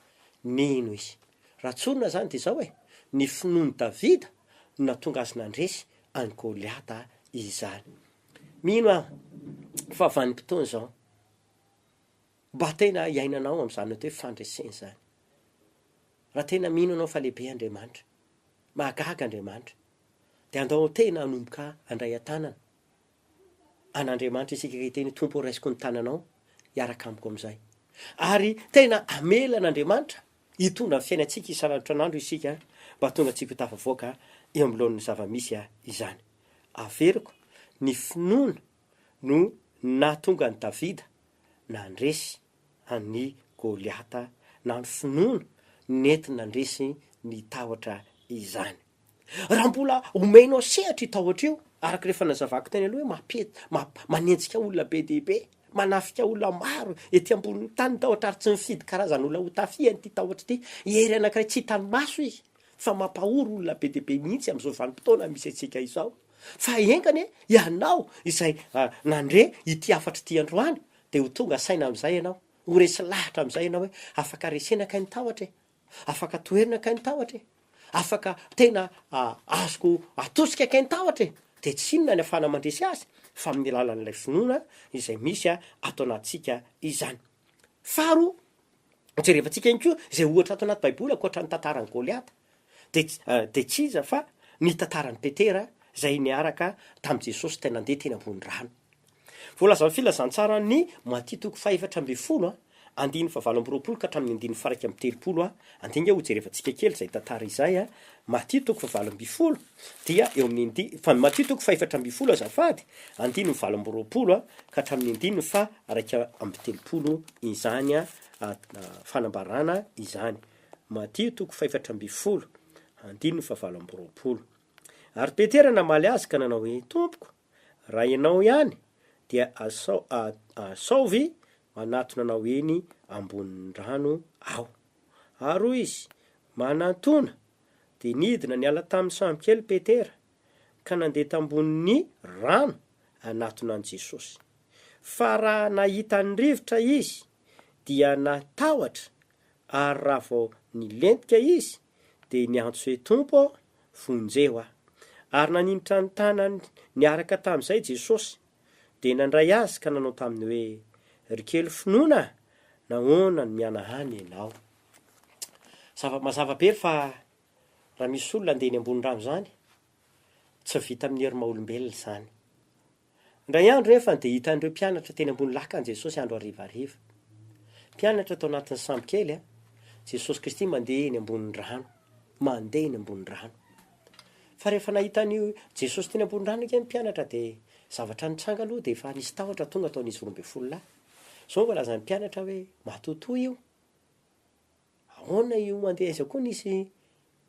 Nino izy. Raha tsorina izany dia izao e, ny finoan'i Davida no nahatonga azy nandresy an'i Goliata izany. Mino aho fa vanim-potoana izao. Mba tena iainanao amin'izany atao hoe fandresena izany. Raha tena mino ianao fa lehibe Andriamanitra, mahagaga Andriamanitra, dia andao tena hanomboka handray an-tanana an'Andriamanitra isika ka hiteny hoe Tompo ô raisiko ny tananao hiaraka amiko amin'izay. Ary tena hamela an'Andriamanitra hitondra ny fiainantsika isan'andro isan'andro isika mba hahatonga antsika ho tafavoaka eo amloan'ny zava-misy izany. Averiko, ny finoana no nahatonga an'i Davida nandresy an'i Goliata na ny finoana nety nandresy ny tahotra izany. Raha mbola omenao sehatra io tahotra io, araka ilay efa nazavako teny aloha hoe mampi- mamp- manenjika olona be dia be, manafika olona maro ety ambonin'ny tany ny tahotra ary tsy mifidy karazan'olona ho tafihany ity tahotra ity, hery anankiray tsy hitan'ny maso izy fa mampahory olona be dia be mihitsy amin'izao vanim-potoana misy antsika izao. Fa enga anie ianao izay nandre ity hafatra ity androany dia ho tonga saina amin'izay ianao, ho resy lahatra amin'izay ianao hoe afaka resena kay ny tahotra e, afaka toherina kay ny tahotra e, afaka tena azoko atosika kay ny tahotra e, dia tsy inona ny ahafahana mandresy azy fa amin'ny alalan'ilay finoana izay misy ato anatintsika izany. Faharoa, jerevantsika ihany koa izay ohatra ato anaty baiboly ankoatra ny tantaran'i Goliata. Dia dia tsy iza fa ny tantaran'i Petera izay niaraka tamin'i Jesosy tena nandeha teny ambony rano. Voalazan'ny filazantsaran'i Matio toko fahefatra ambinifolo a, andininy fahavalo amby roapolo ka hatramin'ny andininy faha-31 a, andeha ange hojerevantsika kely izay tantara izay a, Matio toko fahavalo ambinifolo dia eo amin'ny andi-, fa Matio toko fahefatra ambinifolo azafady, andininy 28 a, ka hatramin'ny andininy faha-31 izany a. Fanambarana izany. Matio toko 14, andininy fahavalo amby 20. Ary Petera namaly azy ka nanao hoe, Tompoko, raha ianao ihany, dia asao, asaovy manatona anao eny ambonin'ny rano aho. Ary hoy izy, Manantona! Dia nidina niala tamin'ny sambokely Petera, ka nandeha tambonin'ny rano hanatona an'i Jesosy. Fa raha nahita ny rivotra izy, dia natahotra, ary raha vao nilentika izy, dia niantso hoe, Tompo ô, vonjeo aho. Ary naninitra ny tanany niaraka tamin'izay Jesosy, dia nandray azy ka nanao taminy hoe, Ry kely finoana, nahoana no mihanahana ianao? Zava-mazava be fa raha misy olona andeha eny ambony rano izany, tsy vita amin'ny hery maha-olombelona izany. Indray andro nefa dia hitan'ireo mpianatra teny ambony lakana Jesosy andro harivariva. Mpianatra tao anatin'ny sambo kely a, Jesosy Kristy mandeha eny ambonin'ny rano, mandeha eny ambony rano. Fa rehefa nahita an'io Jesosy teny ambony rano ange ny mpianatra dia zavatra nitranga aloha dia efa nisy tahotra tonga tao amin'izy 12 lahy. Izao no voalazan'ny mpianatra hoe matotoa io. Ahoana io mandeha aiza koa nisy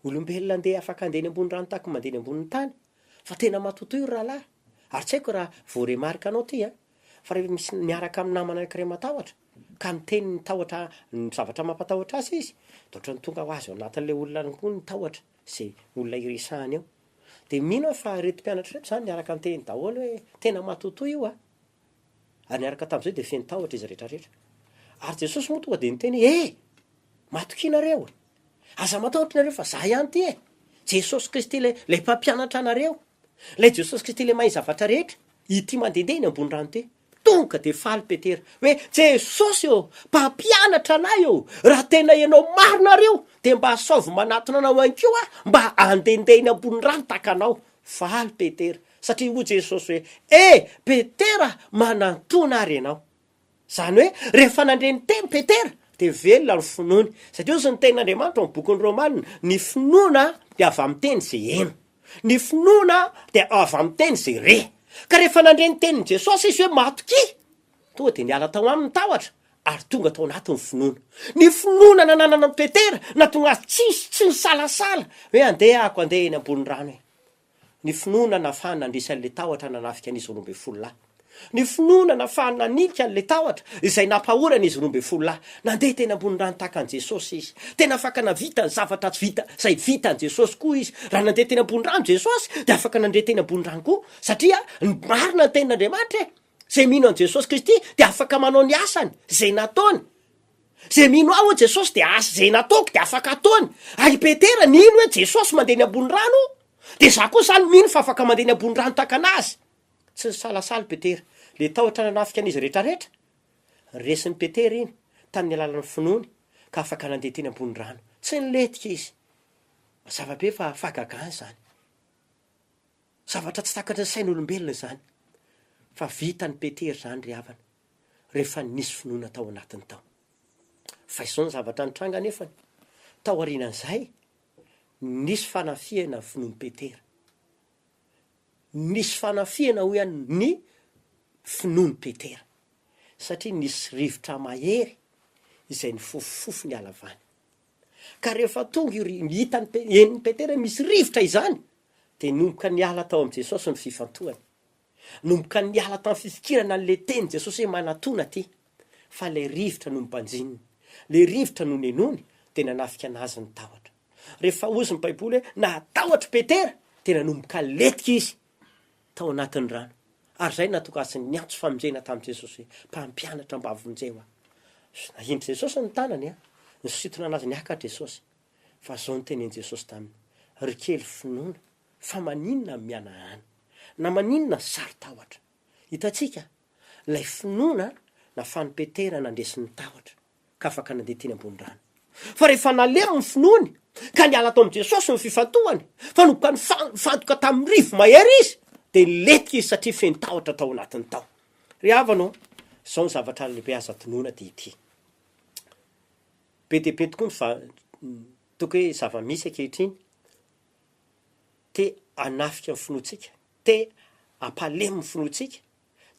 olombelona andeha afaka andeha eny ambony rano tahaka ny mandeha eny ambonin'ny tany? Fa tena matotoa io ry rahalahy. Ary tsy haiko raha voaremarque-nao ty an, fa rehefa misy miaraka amin'ny namana anankiray matahotra, ka miteny ny tahotra, ny zavatra mampatahotra azy izy, de ohatran'ny tonga ho azy ao anatin'ilay olona any koa ny tahotra, izay olona iresahany eo. De mino aho fa ireto mpianatra ireto zany niaraka niteny daholo hoe tena matotoa io an. Ary niaraka tamin'izay dia feno tahotra izy rehetrarehetra. Ary Jesosy moa tonga dia niteny hoe, Eh! Matokia nareo e! Aza matahotra nareo fa za ihany ity e! Jesosy Kristy ilay, ilay mpampianatra anareo, ilay Jesosy Kristy ilay mahay zavatra rehetra, ity mandehandeha eny ambony rano ity. Tonga dia faly Petera hoe, Jesosy ô! Mpampianatra anay ô! Raha tena ianao marina ary io, dia mba asaovy manatona anao ihany koa aho mba handehandeha eny ambony rano tahaka anao. Faly Petera. Satria hoy Jesosy hoe, E, Petera, manantona ary ianao. Izany hoe, rehefa nandre ny teny Petera, dia velona ny finoany. Satria hozy ny tenin'Andriamanitra ao amin'ny bokin'ny Romana, ny finoana dia avy amin'ny teny izay heno. Ny finoana dia avy amin'ny teny izay re. Ka rehefa nandre ny tenin'i Jesosy izy hoe matokia, tonga dia niala tao aminy ny tahotra, ary tonga tao anatin'ny finoana. Ny finoana nananana an'i Petera, nahatonga azy tsisy tsy nisalasala hoe andeha ako andeha eny ambony rano e. Ny finoana nahafahany nandresy an'ilay tahotra nanafika an'izy 12 lahy. Ny finoana nahafahany nanilika an'ilay tahotra izay nampahory an'izy 12 lahy. Nandeha teny ambony rano tahaka an'i Jesosy izy. Tena afaka navita ny zavatra tsy vita izay vitan'i Jesosy koa izy. Raha nandeha teny ambony rano Jesosy dia afaka nandeha teny ambony rano koa satria marina ny tenin'Andriamanitra e! Izay mino an'i Jesosy Kristy dia afaka manao ny asany izay nataony. Izay mino ahy hoy Jesosy dia asa izay nataoko dia afaka ataony. Ary i Petera nino hoe Jesosy mandeha eny ambony rano dia za koa zany mino fa afaka mandeha eny ambony rano tahaka anazy. Tsy nisalasala i Petera. Le tahotra nanafika an'izy rehetrarehetra, resin'i Petera iny tamin'ny alalan'ny finoany ka afaka nandeha teny ambony rano. Tsy nilentika izy. Mazava be fa fahagagana izany. Zavatra tsy takatry ny sain'olombelona izany. Fa vitan'i Petera izany ry havana, rehefa nisy finoana tao anatiny tao. Fa izao ny zavatra nitranga anefany, tao aorianan'izay, nisy fanafihana ny finoan'i Petera. Nisy fanafihana hoy aho ny finoan'i Petera. Satria nisy rivotra mahery izay nifofofofo ny halavany. Ka rehefa tonga io ri-, hitan'i Pe-, henon'i Petera hoe misy rivotra izany, dia nomboka niala tao amin'i Jesosy ny fifantohany. Nomboka niala tamin'ny fifikirana an'ilay tenin'i Jesosy hoe manatona aty. Fa ilay rivotra no nobanjininy, ilay rivotra no nenony, dia nanafika an'azy ny tahotra. Rehefa hozy ny Baiboly hoe natahotra Petera, dia nanomboka nilentika izy tao anatin'ny rano. Ary izay no nahatonga azy niantso famonjena tamin'i Jesosy hoe, Mpampianatra mba vonjeo aho. Nahindry Jesosy ny tanany, nisintona an'azy niakatra Jesosy. Fa izao no tenenin'i Jesosy taminy, Ry kely finoana, fa maninona no mihanahana? Na maninona no saro-tahotra? Hitantsika, ilay finoana nafahan'i Petera nandresy ny tahotra, ka afaka nandeha teny ambony rano. Fa rehefa nalemy ny finoany, ka niala tao amin'i Jesosy ny fifantohany, fa nomboka nifantoka tamin'ny rivo-mahery izy, dia nilentika izy satria feno tahotra tao anatiny tao. Ry havana ô, izao ny zavatra lehibe azo adinoina dia ity. Be dia be tokoa ny va- toko hoe zava-misy ankehitriny, te hanafika ny finoantsika, te hampalemy ny finoantsika,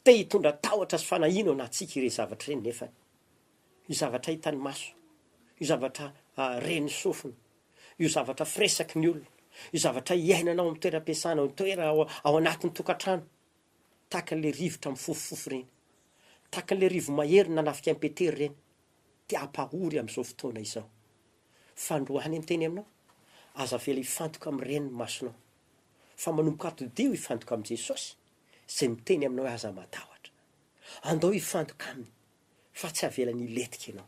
te hitondra tahotra sy fanahiana ao anatintsika ireny zavatra ireny nefany. Io zavatra hitan'ny maso, io zavatra ren'ny sofina, io zavatra firesaky ny olona, io zavatra iainanao amin'ny toeram-piasana, ao toera ao anatin'ny tokantrano, tahaka an'ilay rivotra mifofofofo ireny, tahaka an'ilay rivo-mahery nanafika an'i Petera ireny, te hampahory amin'izao fotoana izao. Fandroany miteny aminao, aza avela hifantoka amin'ireny ny masonao, fa manomboka atodiho hifantoka amin'i Jesosy, izay miteny aminao hoe aza matahotra. Andao hifantoka aminy, fa tsy avelany hilentika ianao.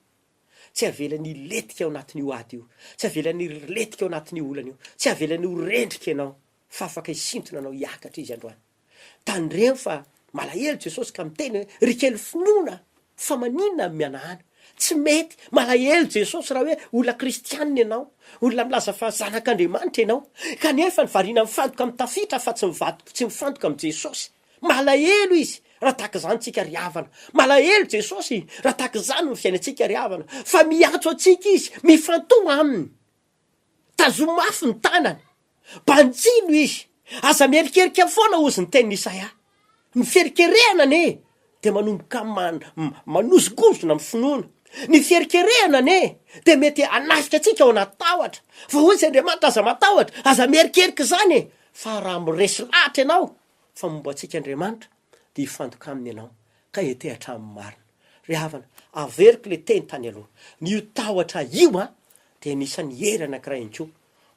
Tsy avelany hilentika ao anatin'io ady io, tsy avelany hilentika ao anatin'io olana io, tsy avelany ho rendrika ianao, fa afaka hisintona anao hiakatra izy androany. Tandremo fa malahelo Jesosy ka miteny hoe, ry kely finoana, fa maninona no mihanahana? Tsy mety, malahelo Jesosy raha hoe olona kristianina ianao, olona milaza fa zanak'Andriamanitra ianao, kanefa ny variana mifantoka amin'ny tafitra fa tsy mivadika, tsy mifantoka amin'i Jesosy. Malahelo Izy raha tahaka izany tsika ry havana. Malahelo Jesosy raha tahaka izany ny fiainantsika ry havana. Fa miantso antsika Izy, mifantoha Aminy. Tazomy mafy ny tanany. Banjino Izy. Aza mierikerika foana hozy ny tenin'i Isaia. Ny fierikerehana anie dia manomboka manozongozona amin'ny finoana. Ny fierikerehana anie dia mety hanafika antsika ao anaty tahotra. Fa hoy izy Andriamanitra aza matahotra, aza mierikerika izany e! Fa raha miresy lahatra ianao fa momba antsika Andriamanitra dia hifantoka aminy ianao ka hete hatramin'ny marina. Ry havana, averiko ilay teny tany aloha, ny io tahotra io an, dia anisan'ny hery anankiray ihany koa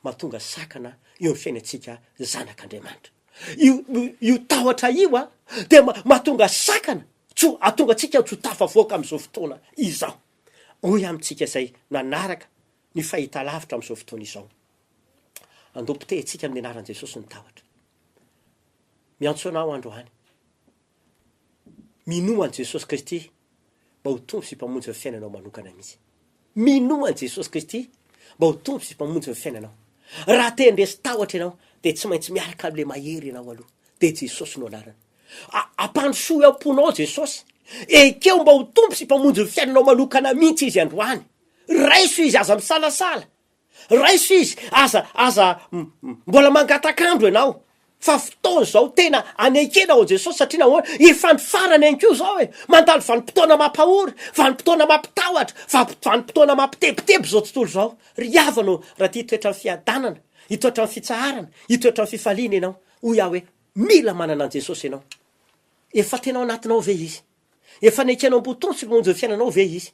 mahatonga sakana eo amin'ny fiainantsika zanak'Andriamanitra. Io io tahotra io an, dia mahatonga sakana tsy ho hahatonga antsika tsy ho tafavoaka amin'izao fotoana izao. Hoy amintsika izay nanaraka ny fahitalavitra amin'izao fotoana izao. Andao potehintsika amin'ny anaran'i Jesosy ny tahotra. Miantso anao androany. Minoa an'i Jesosy Kristy mba ho Tompo sy Mpamonjy ny fiainanao manokana mihitsy. Minoa an'i Jesosy Kristy mba ho Tompo sy Mpamonjy ny fiainanao. Raha te handresy tahotra ianao, dia tsy maintsy miaraka amin'ilay mahery ianao aloha, dia Jesosy no anarany. Ampandrosoy ao am-ponao Jesosy. Ekeo mba ho Tompo sy Mpamonjy ny fiainanao manokana mihitsy Izy androany. Raiso Izy, aza misalasala. Raiso izy, aza, aza mbola mangatak'andro ianao, fa fotoana izao tena anekena ao Jesosy satria nahoana? Efa ny farany ihany koa izao e! Mandalo vanim-potoana mampahory, vanim-potoana mampitahotra, vanim-potoana mampitebiteby izao tontolo izao. Ry havana ô, raha te hitoetra amin'ny fiadanana, hitoetra amin'ny fitsaharana, hitoetra amin'ny fifaliana ianao, hoy aho hoe, mila manana an'i Jesosy ianao. Efa tena ao anatinao ve Izy? Efa nekenao am-po Tompo sy Mpamonjy ny fiainanao ve Izy?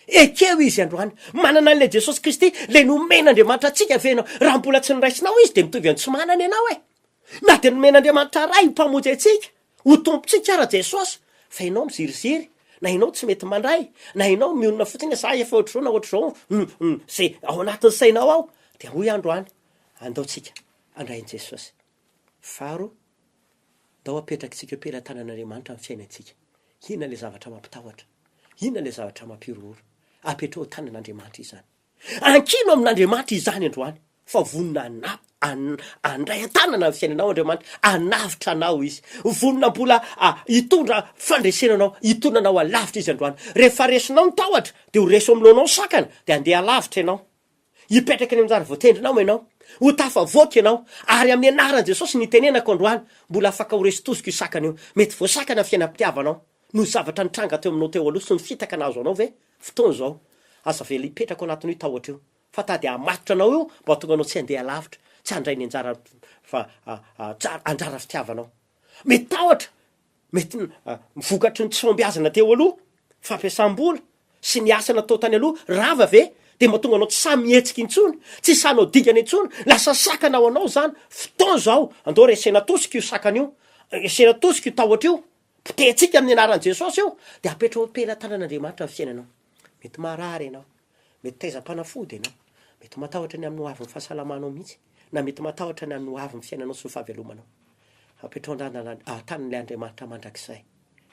Ekeo Izy androany. Manana an'ilay Jesosy Kristy, ilay nomen'Andriamanitra antsika ve ianao? Raha mbola tsy noraisinao Izy dia mitovy amin'ny tsy manana ianao e! Na dia nomen'Andriamanitra Ray ho Mpamonjy antsika, ho Tompontsika ara Jesosy, fa ianao miziriziry, na ianao tsy mety mandray, na ianao mionona fotsiny hoe za efa ohatr'izao na ohatr'izao, hum hum, izay ao anatin'ny sainao ao, dia hoy aho androany, andao tsika handray an'i Jesosy. Faharoa, ndao apetrakitsika eo am-pelatanan'Andriamanitra ny fiainantsika. Inona ilay zavatra mampitahotra? Inona ilay zavatra mampihorohoro? Apetraho eo tanan'Andriamanitra izany. Ankino amin'Andriamanitra izany androany, fa vonona hana, an, handray an-tanana ny fiainanao Andriamanitra, hanavotra anao Izy. Vonona mbola hitondra fandresena anao, hitondra anao alavitra Izy androany. Rehefa resinao ny tahotra, dia ho resy eo anoloanao ny sakana, dia handeha alavitra ianao. Hipetraka eny amin'izany voatendrinao ianao. Ho tafavoaka ianao. Ary amin'ny anaran'i Jesosy no itenenako androany, mbola afaka ho resy tosika io sakana io. Mety voasakana ny fiainam-pitiavanao noho ny zavatra nitranga teo aminao teo aloha sy ny fitaka nahazo anao ve? Fotoana izao. Aza avela hipetraka ao anatin'io tahotra io. Fa tady hahamatotra anao io mba hahatonga anao tsy handeha lavitra, tsy handray ny anjara fa anjara fitiavanao. Mety tahotra Mety vokatry ny tsy fahombiazana teo aloha, fampiasam-bola, sy ny asa natao tany aloha, rava ve dia mahatonga anao tsy sahy mihetsika intsony, tsy sahy hanao dingana intsony, lasa sakana ho anao izany, fotoana izao, andao resena tosika io sakana io, resena tosika io tahotra io, potehintsika amin'ny anaran'i Jesosy io, dia apetraho am-pelatanan'Andriamanitra ny fiainanao. Mety marary ianao, mety taizam-panafody ianao, mety matahotra ny amin'ny ho avin'ny fahasalamanao mihitsy, na mety matahotra ny amin'ny ho avin'ny fiainanao sy ny fahavelomanao. Apetraho an-dàlana an-tanin'ilay Andriamanitra mandrakizay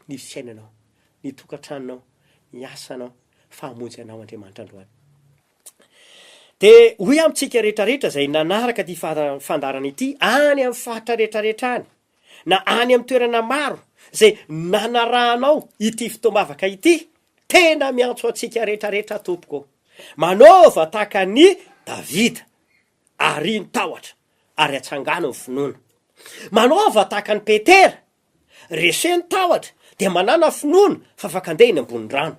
ny fiainanao, ny tokantranonao, ny asanao, fa hamonjy anao Andriamanitra androany. Dia hoy amintsika rehetrarehetra izay nanaraka ity fandaharana ity any amin'ny faritra rehetrarehetra any, na any amin'ny toerana maro izay nanarahanao ity fotoam-bavaka ity, tena miantso antsika rehetrarehetra tompoko. Manaova tahaka an'i Davida. Ario ny tahotra, ary atsangano ny finoana. Manaova tahaka an'i Petera, Rese ny tahotra, dia manàna finoana fa afaka handeha eny ambony rano.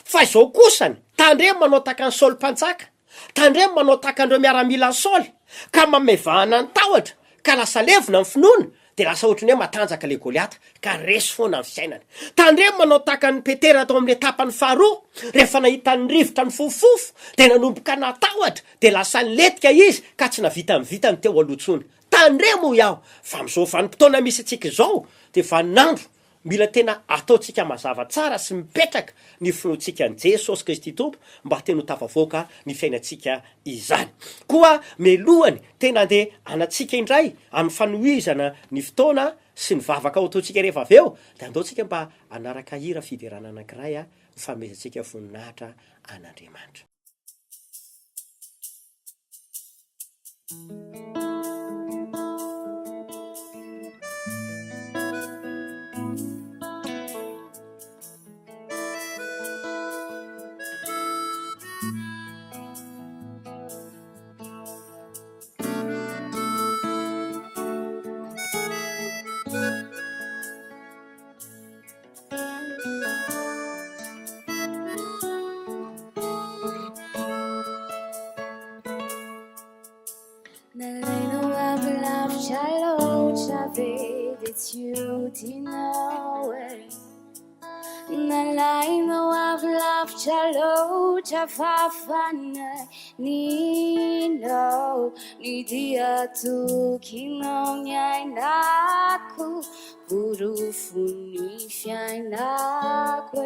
Fa izao kosany, tandremo manao tahaka an'i Saoly mpanjaka, tandremo manao tahaka an'ireo miaramilan'i Saoly, ka manome vahana ny tahotra, ka lasa levona ny finoana, dia lasa ohatran'ny hoe matanjaka ilay Goliata, ka resy foana ny fiainany. Tandremo manao tahaka an'i Petera tao amin'ilay tapany faharoa, rehefa nahita ny rivotra nifofofofo, dia nanomboka natahotra, dia lasa nilentika izy, ka tsy nahavita ny vitany teo aloha intsony. Tandremo hoy aho, fa amin'izao vanim-potoana misy antsika izao, dia vaninandro Mila tena ataontsika mazava tsara sy mipetraka ny finoantsika an'i Jesosy Kristy Tompo mba tena ho tafavoaka ny fiainantsika izany. Koa melohany tena andeha anantsika indray amin'ny fanohizana ny fotoana sy ny vavaka ho ataontsika rehefa avy eo dia andao tsika mba hanaraka hira fiderana anankiray ho fanomezantsika voninahitra an'Andriamanitra. Nalainao avy lavitra loatra ve dia tsy ho tianao e Nalainao avy lavitra loatra fa fanahininao Ny dia tokinao ny ainako Porofon'ny fiainako e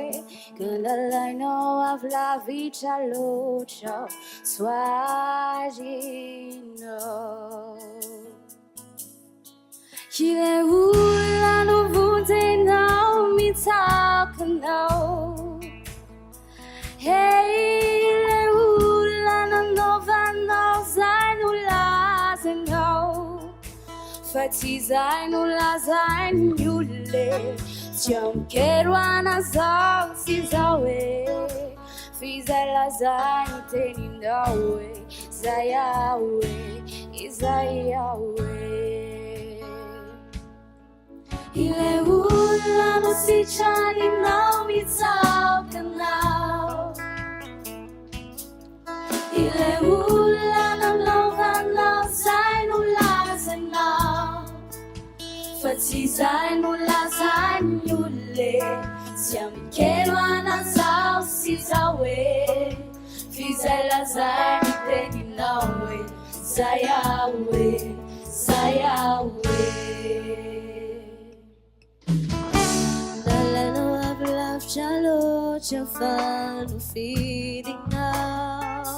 Ka nalainao avy lavitra loatra aho Soarinao Ilay olona novonjenao mitsaoka anao Hey, ilay olona nanaovanao izay nolazainao Fa tsy izay nolazain'ny olona e Tsy amin-kery an'izao sy izao e F'izay lazain'ny teninao e Izay aho e, izay aho e Ilay olona nositraninao mitsaoka anao Ilay olona nanaovanao izay nolazainao Fa tsy izay nolazain'ny olona e Tsy amin-kelo an'izao sy izao e F'izay lazain'ny teninao e Zay aho e, zay aho e. Nalainao avy lavitra loatra fa nofidinao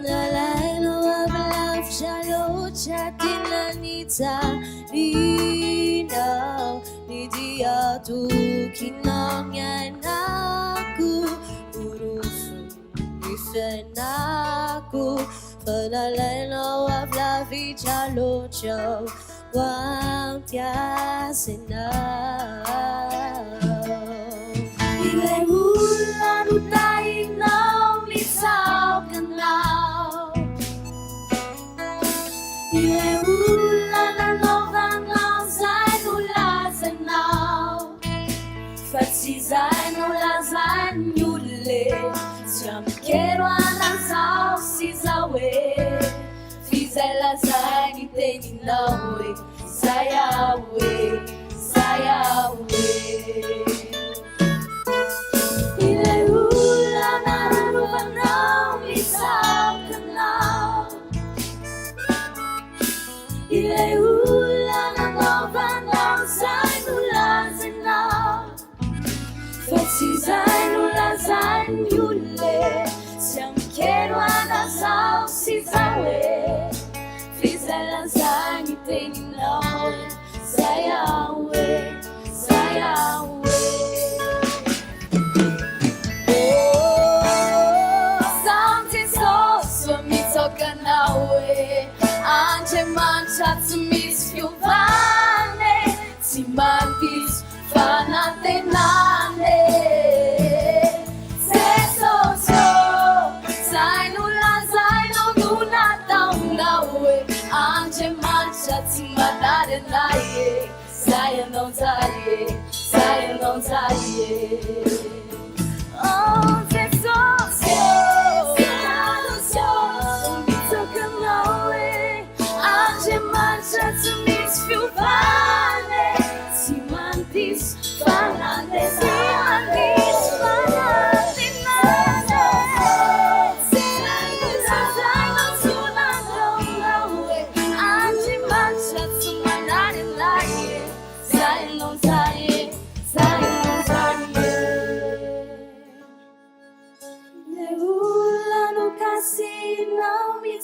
Nalainao avy lavitra loatra tena nijalianao Ny dia tokinao ny ainako Porofo Ny fiainako fa nalainao avy lavitra loatra aho ho ampiasainao. Ilay olona notahinao mitsaoka anao. Ilay olona nanaovanao izay nolazainao. Fa tsy izay nolazain'ny olona e Tsy amin-kero an'izao sy izao e F'izay lazain'ny teninao e Zay aho e, zay aho e Ilay olona narovanao mitsaoka anao Ilay olona nanaovanao izay nolazainao Fa tsy izay nolazain'ny olona e Tsy amin-kero an'izao sy izao e F'izay lazain'ny teninao e Zay aho e, zay aho e Oh, Samy Jesosy mitsaoka anao e Andriamanitra tsy misy fiovana e Tsy mandiso fanantenana e Jesosy ô, zay nolazainao no nataonao e Andriamanitra tsy manary anay e Zay anao njay e, zay anao njay e.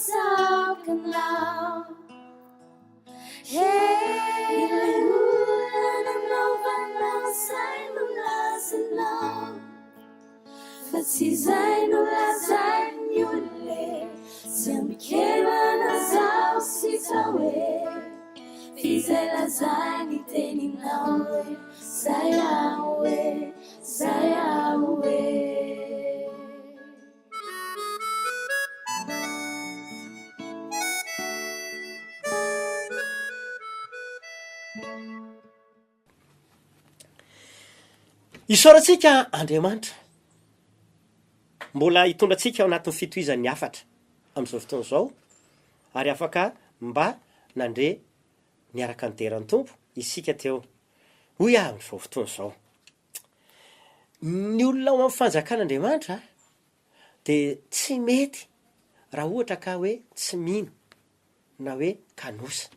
talking now. Hey, ilay olona nanaovanao izay no lazainao fa tsy izay no lazain'ny olona e. Tsy amikemana zaho sisa hoe f'izay lazainy teninao hoe zay aho hoe zay aho hoe. Isaorantsika Andriamanitra mbola hitondra antsika ao anatin'ny fitohizan'ny hafatra amin'izao fotoana izao ary afaka mba nandre niaraka nidera ny Tompo isika teo. Hoy aho amin'izao fotoana izao, ny olona ao amin'ny fanjakan'Andriamanitra dia tsy mety raha ohatra ka hoe tsy mino na hoe kanosa.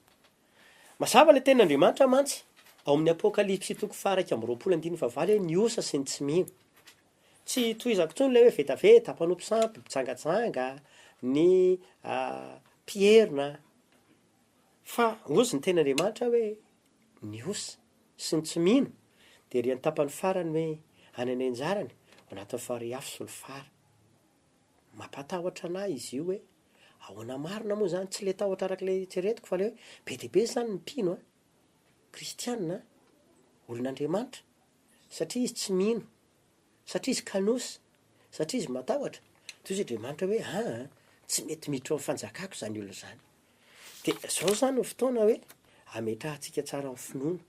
Mazava ilay tenin'Andriamanitra mantsy ao amin'ny Apokalypsy toko faha-21 andininy fahavalo hoe ny osa sy ny tsy mino. Tsy tohizako intsony ilay hoe vetaveta, mpanompo sampy, mpijangajanga, ny mpierona, fa hozy ny tenin'Andriamanitra hoe ny osa sy ny tsy mino dia ery an-tapany farany hoe any any anjarany ao anatin'ny farihy afo solifara. Mampatahotra anah izy io hoe ahoana marina moa zany, tsy le tahotra araka le eritreretiko fa le hoe be dia be zany ny mpino an, kristiana an, olon'Andriamanitra, satria izy tsy mino, satria izy kanosa, satria izy matahotra, toy izay Andriamanitra hoe aa tsy mety miditra ao amin'ny fanjakako izany olona izany. Dia izao izany ny fotoana hoe ametrahantsika tsara ny finoana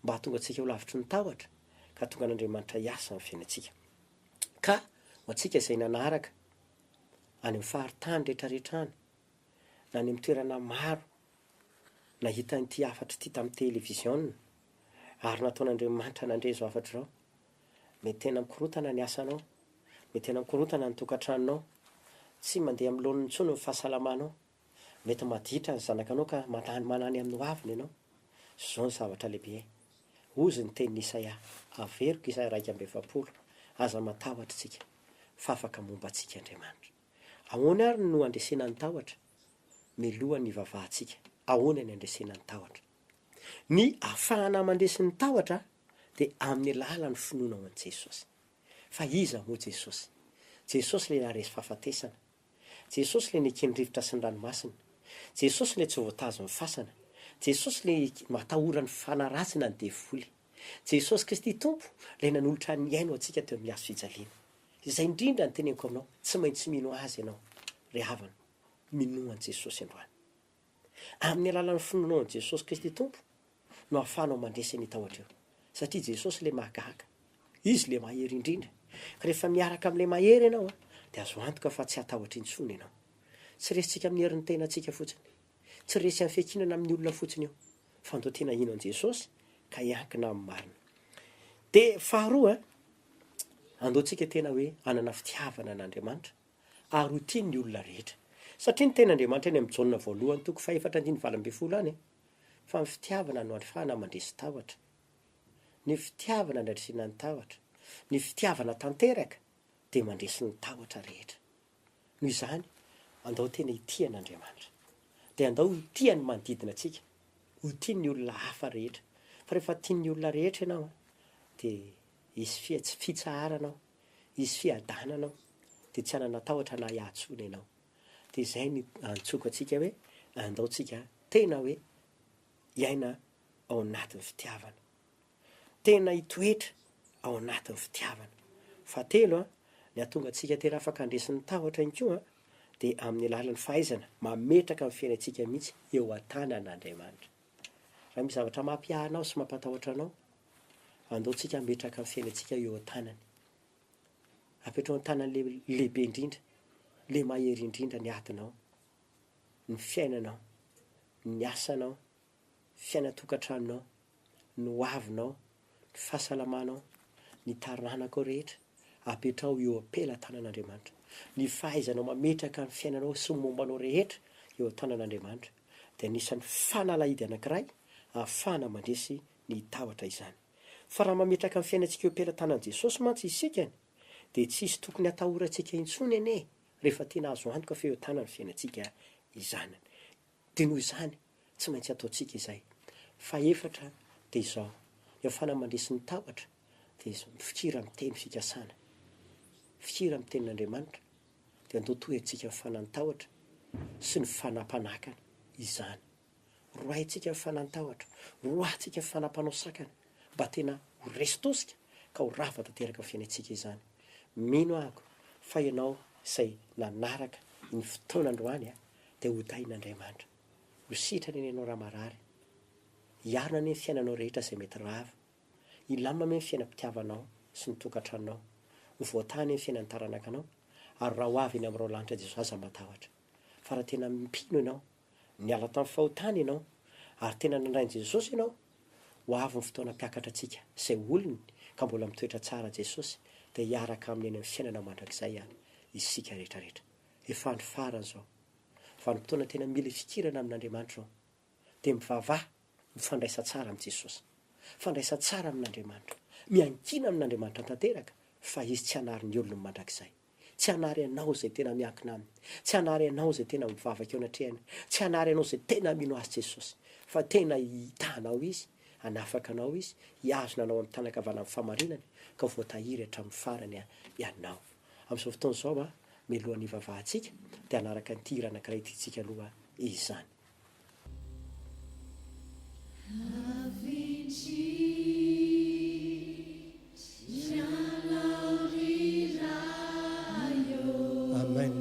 mba hahatonga antsika ho lavitry ny tahotra ka hahatonga an'Andriamanitra hiasa amin'ny fiainantsika. Ka ho antsika izay nanaraka any amin'ny faritany rehetrarehetra any, na any amin'ny toerana maro, nahita an'ity hafatra ity tamin'ny televiziona, ary nataon'Andriamanitra nandre izao hafatra izao, mety tena mikorontana ny asanao, mety tena mikorontana ny tokantranonao, tsy mandeha amin'ny laoniny intsony ny fahasalamanao, mety maditra ny zanakanao ka mandany manany amin'ny hoaviny ianao. Izao ny zavatra lehibe, hozy ny tenin'i Isaia, averiko Isaia 41, aza matahotra isika, fa afaka momba antsika Andriamanitra. Ahoana ary no handresena ny tahotra? Miloha ny hivavahantsika, ahoana ny handresena ny tahotra? Ny ahafahana mandresy ny tahotra dia amin'ny alalan'ny finoana ao an'i Jesosy. Fa iza moa Jesosy? Jesosy ilay naharesy fahafatesana. Jesosy ilay neken'ny rivotra sy ny ranomasina. Jesosy ilay tsy voatazon'ny fasana. Jesosy ilay matahoran'ny fanahy ratsy na ny devoly. Jesosy Kristy Tompo ilay nanolotra ny ainy ho antsika teo amin'ny hazo fijaliana. Izay indrindra no teneniko aminao, tsy maintsy mino Azy ianao, ry havana. Minoa an'i Jesosy androany. Amin'ny alalan'ny finoanao an'i Jesosy Kristy Tompo no ahafahanao mandresy an'io tahotra io. Satria Jesosy ilay mahagaga. Izy ilay mahery indrindra. Ka rehefa miaraka amin'ilay mahery ianao dia azo antoka fa tsy hatahotra intsony ianao. Tsy resintsika amin'ny herin'ny tenantsika fotsiny. Tsy resy amin'ny fiankinana amin'ny olona fotsiny io. Fa andao tena hino an'i Jesosy ka hiankina amin'ny marina. Dia faharoa, andao tsika tena hoe hanana fitiavana an'Andriamanitra. ary ho tia ny olona rehetra. Satria ny tenin'Andriamanitra any amin'ny Jaona voalohany toko fahefatra andininy 18 any, fa ny fitiavana no ahafahana mandresy tahotra. Ny fitiavana no andresena ny tahotra. Ny fitiavana tanteraka dia mandresy ny tahotra rehetra. Noho izany, andao tena hitia an'Andriamanitra. Dia andao ho tia ny manodidina antsika, ho tia ny olona hafa rehetra. Fa rehefa tian'ny olona rehetra ianao, dia hisy fitsaharana ao, hisy fiadanana ao, dia tsy hanana tahotra na ahiahy intsony ianao. Dia izay ny antsoko antsika hoe andao tsika tena hoe hiaina ao anatin'ny fitiavana. Tena hitoetra ao anatin'ny fitiavana. Fahatelo an, ny hahatonga antsika tena afaka handresy ny tahotra ihany koa an, dia amin'ny alalan'ny fahaizana mametraka ny fiainantsika mihitsy eo an-tanan'Andriamanitra. Raha misy zavatra mampiahy anao sy mampatahotra anao, andao tsika hametraka ny fiainantsika eo an-tanany. Apetraho an-tanan'le lehibe indrindra, le mahery indrindra ny adinao, ny fiainanao, ny asanao, fiainan-tokantranonao, ny hoavinao, ny fahasalamanao, ny taranakao rehetra, apetraho eo am-pelatanan'Andriamanitra. Ny fahaizanao mametraka ny fiainanao sy ny momba anao rehetra eo an-tanan'Andriamanitra dia anisan'ny fanalahidy anankiray ahafahana mandresy ny tahotra izany. Fa raha mametraka ny fiainantsika eo am-pelatanan'i Jesosy mantsy isika dia tsy hisy tokony hatahorantsika intsony anie. Rehefa tena azo antoka fa eo an-tanany ny fiainantsika izany. Dia noho izany, tsy maintsy ataontsika izay. Fahefatra dia izao, ny ahafahana mandresy ny tahotra dia izao, mifikira amin'ny teny fikasana. Mifikira amin'ny tenin'Andriamanitra dia andao toherintsika ny fanan-tahotra sy ny fanampanakana izany. Roahintsika ny fanan-tahotra, roahintsika ny fanampanao sakana mba tena ho resy tosika ka ho rava tanteraka amin'ny fiainantsika izany. Mino ahako fa ianao izay nanaraka ny fotoana androany dia ho tahin'Andriamanitra. Ho sitrana anie ianao raha marary. Hiarina anie ny fiainanao rehetra izay mety rava. Hilamina anie ny fiainam-pitiavanao sy ny tokantranonao. Ho voatahy anie ny fiainan'ny taranakanao. Ary raha ho avy eny amin'ny raolanitra Jesosy aza matahotra. Fa raha tena mpino ianao, niala tamin'ny fahotana ianao, ary tena nandray an'i Jesosy ianao, ho avy ny fotoana hampiakatra antsika izay olony ka mbola mitoetra tsara Jesosy dia hiaraka aminy eny amin'ny fiainana mandrakizay isika rehetra rehetra. Efa andro farany izao. Vanim-potoana tena mila ifikirana amin'Andriamanitra izao. Dia mivavaha, mifandraisa tsara amin'i Jesosy. Fandraisa tsara amin'Andriamanitra. Miankina amin'Andriamanitra tanteraka fa Izy tsy hanary ny olony mandrakizay. Tsy hanary anao izay tena miankina Aminy. Tsy hanary anao izay tena mivavaka eo anatrehany. Tsy hanary anao izay tena mino Azy Jesosy. Fa tena hitaha anao Izy, hanafaka anao Izy, hihazona anao amin'ny tanan-kavanan'ny fahamarinany ka ho voatahiry hatramin'ny farany ianao. Amin'izao fotoana izao, mialohan'ny hivavahantsika, dia hanaraka an'ity hira anankiray ity tsika aloha izany. Amen.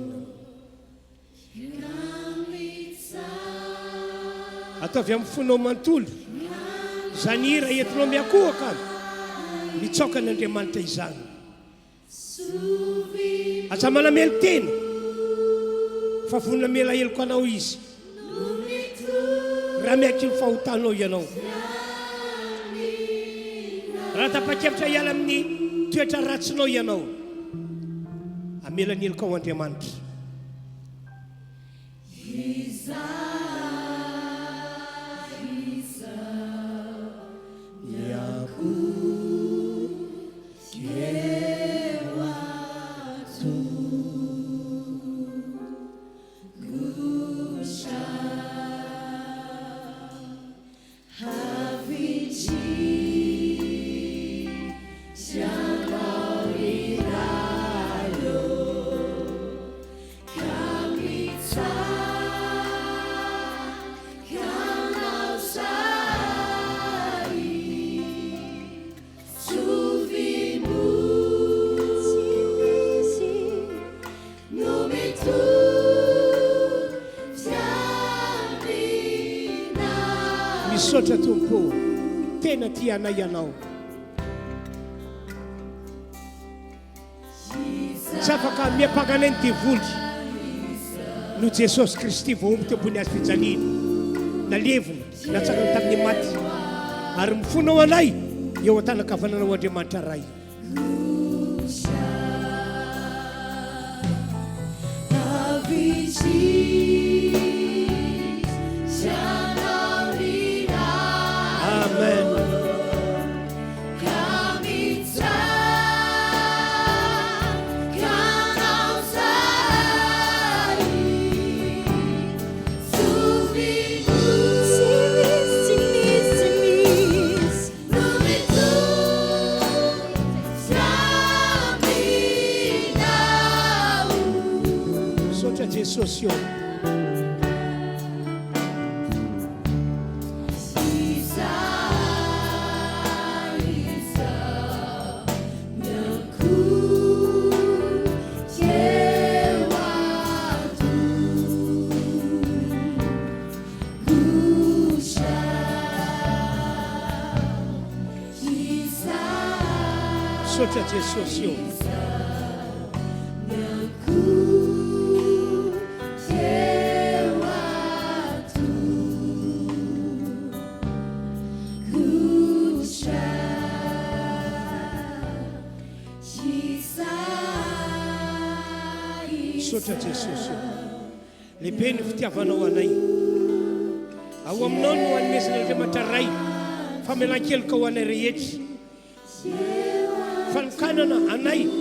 Ataovy amin'ny fonao manontolo izany hira entinao miankohoka mitsaoka an'Andriamanitra izany. Aza manamelo-tena, fa vonona hamela heloka anao Izy, raha miaiky ny fahotanao ianao. Raha tapa-kevitra hiala amin'ny toetra ratsinao ianao, hamela ny helokao Andriamanitra. Misaotra Tompo ô, tena tia anay Ianao. Tsy afaka miampanga anay ny devoly noho Jesosy Kristy voahombo teo ambony hazo fijaliana, nalevina, natsangana tamin'ny maty, ary mifona ho anay eo an-tanan-kavananao Andriamanitra Ray. Amen. Misaotra Jesosy ô. Misaotra Jesosy ô. Misaotra Jesosy ô. Lehibe ny fitiavanao anay. Ao aminao no anomezan'Andriamanitra Ray famelan-keloka ho anay rehetra. Fanokanana anay ho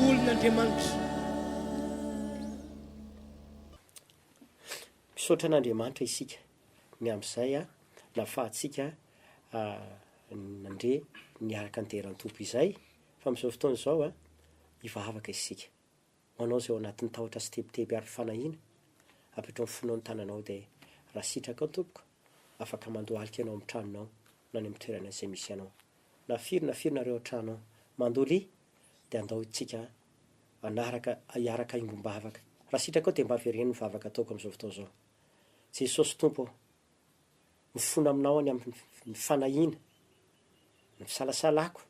olon'Andriamanitra. Misaotra an'Andriamanitra isika ny amin'izay nahafahantsika nandre niaraka nidera ny Tompo izay, fa amin'izao fotoana izao hivavaka isika. Ho anao izay ao anatin'ny tahotra sy tebiteby ary fanahiana, apetrao ny fonao ny tananao dia raha sitrakao tompoko, afaka mandohalika ianao amin'ny tranonao na any amin'ny toerana izay misy anao. Na firy na firy nareo an-trano ao, mandolia dia andao isika hanaraka hiaraka hiombom-bavaka. Raha sitrakao dia mba avereno ny vavaka ataoko amin'izao fotoana izao. Jesosy Tompo ô, mifona aminao aho ny amin'ny fanahiana, ny fisalasalako,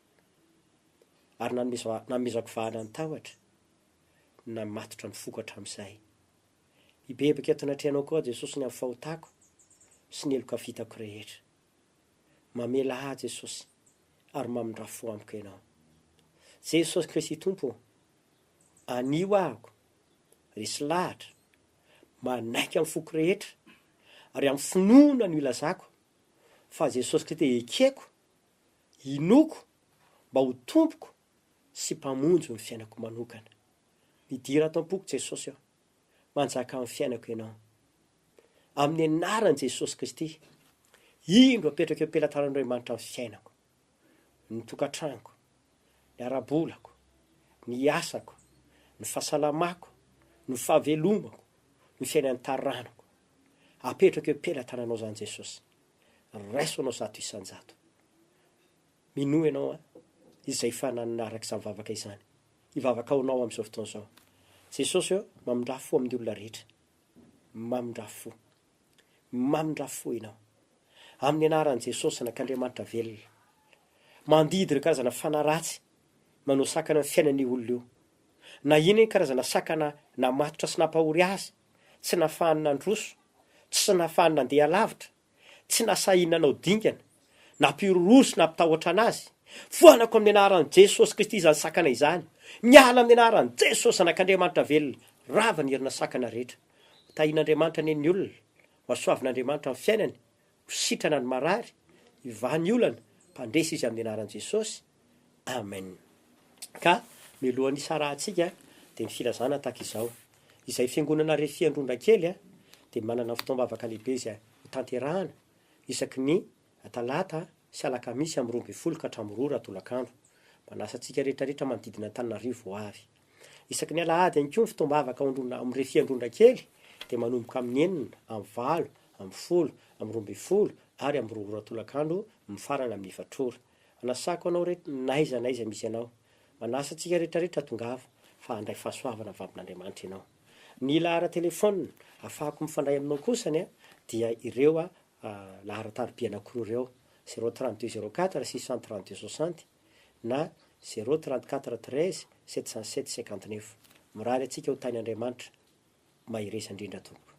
ary nanomezako vahana ny tahotra, namatotra ny foko hatramin'izay. Hibebaka eto anatrehanao koa aho Jesosy ny amin'ny fahotako sy ny heloka vitako rehetra. Mamela ahy Jesosy ary mamindrà fo amiko Ianao. Jesosy Kristy Tompo ô, anio ahako, resy lahatra, manaiky amin'ny foko rehetra ary amin'ny finoana no ilazako fa Jesosy Kristy ekeko, inoako mba ho Tompoko sy Mpamonjy ny fiainako manokana. Midira ato am-poko Jesosy ô, manjaka amin'ny fiainako Ianao. Amin'ny anaran'i Jesosy Kristy, indro apetrako eo am-pelatanan'Andriamanitra ny fiainako, ny tokantranoko, ny ara-bolako, ny asako, ny fahasalamako, ny fahavelomako, ny fiainan'ny taranako. Apetrako eo am-pelatananao izany Jesosy. Raiso anao 100%. Minoa ianao an, izay efa nanaraka izany vavaka izany. Hivavaka ho anao amin'izao fotoana izao. Jesosy ô, mamindrà fo amin'ny olona rehetra. Mamindrà fo. Mamindrà fo ianao. Amin'ny anaran'i Jesosy Zanak'Andriamanitra velona. Mandidy ireo karazana fanahy ratsy manao sakana ny fiainan'io olona io. Na inona karazana sakana namatotra sy nampahory azy, tsy nahafahany nandroso, tsy nahafahany nandeha lavitra, tsy nasahy nanao dingana, nampihorohoro sy nampitahotra anazy. Foanako amin'ny anaran'i Jesosy Kristy izany sakana izany. Miala amin'ny anaran'i Jesosy Zanak'Andriamanitra velona. Rava ny herina sakana rehetra. Ho tahian'Andriamanitra anie ny olona, ho hasoavin'Andriamanitra ny fiainany, ho sitrana ny marary, hivaha ny olana, mpandresy izy amin'ny anaran'i Jesosy. Amen. Ka mialohan'ny hisarahantsika dia ny filazana tahaka izao, izay fiangonana Refi Androndrakely dia manana fotoam-bavaka lehibe izay hotanterahana isaky ny talata sy alakamisy amin'ny 12 ka hatramin'ny 2 ora tolakandro. Manasa antsika rehetra rehetra manodidina Antananarivo ho avy. Isaky ny alahady ihany koa ny fotoam-bavaka ao Androndra amin'ny Refi Androndrakely dia manomboka amin'ny enina, amin'ny valo, amin'ny folo, amin'ny 12 ary amin'ny 2 ora tolakandro mifarana amin'ny efatra ora. Anasako anao re n'aiza n'aiza misy anao. Manasa antsika rehetra rehetra tongava fa handray fahasoavana avy amin'Andriamanitra ianao. Ny laharan-telefaonina afahako mifandray aminao kosany dia ireo laharan-tariby anankiroa ireo, zéro 32 04 632 60 na zéro 34 13 707 59. Mirary antsika ho tahin'Andriamanitra. Mahereza indrindra tompoko.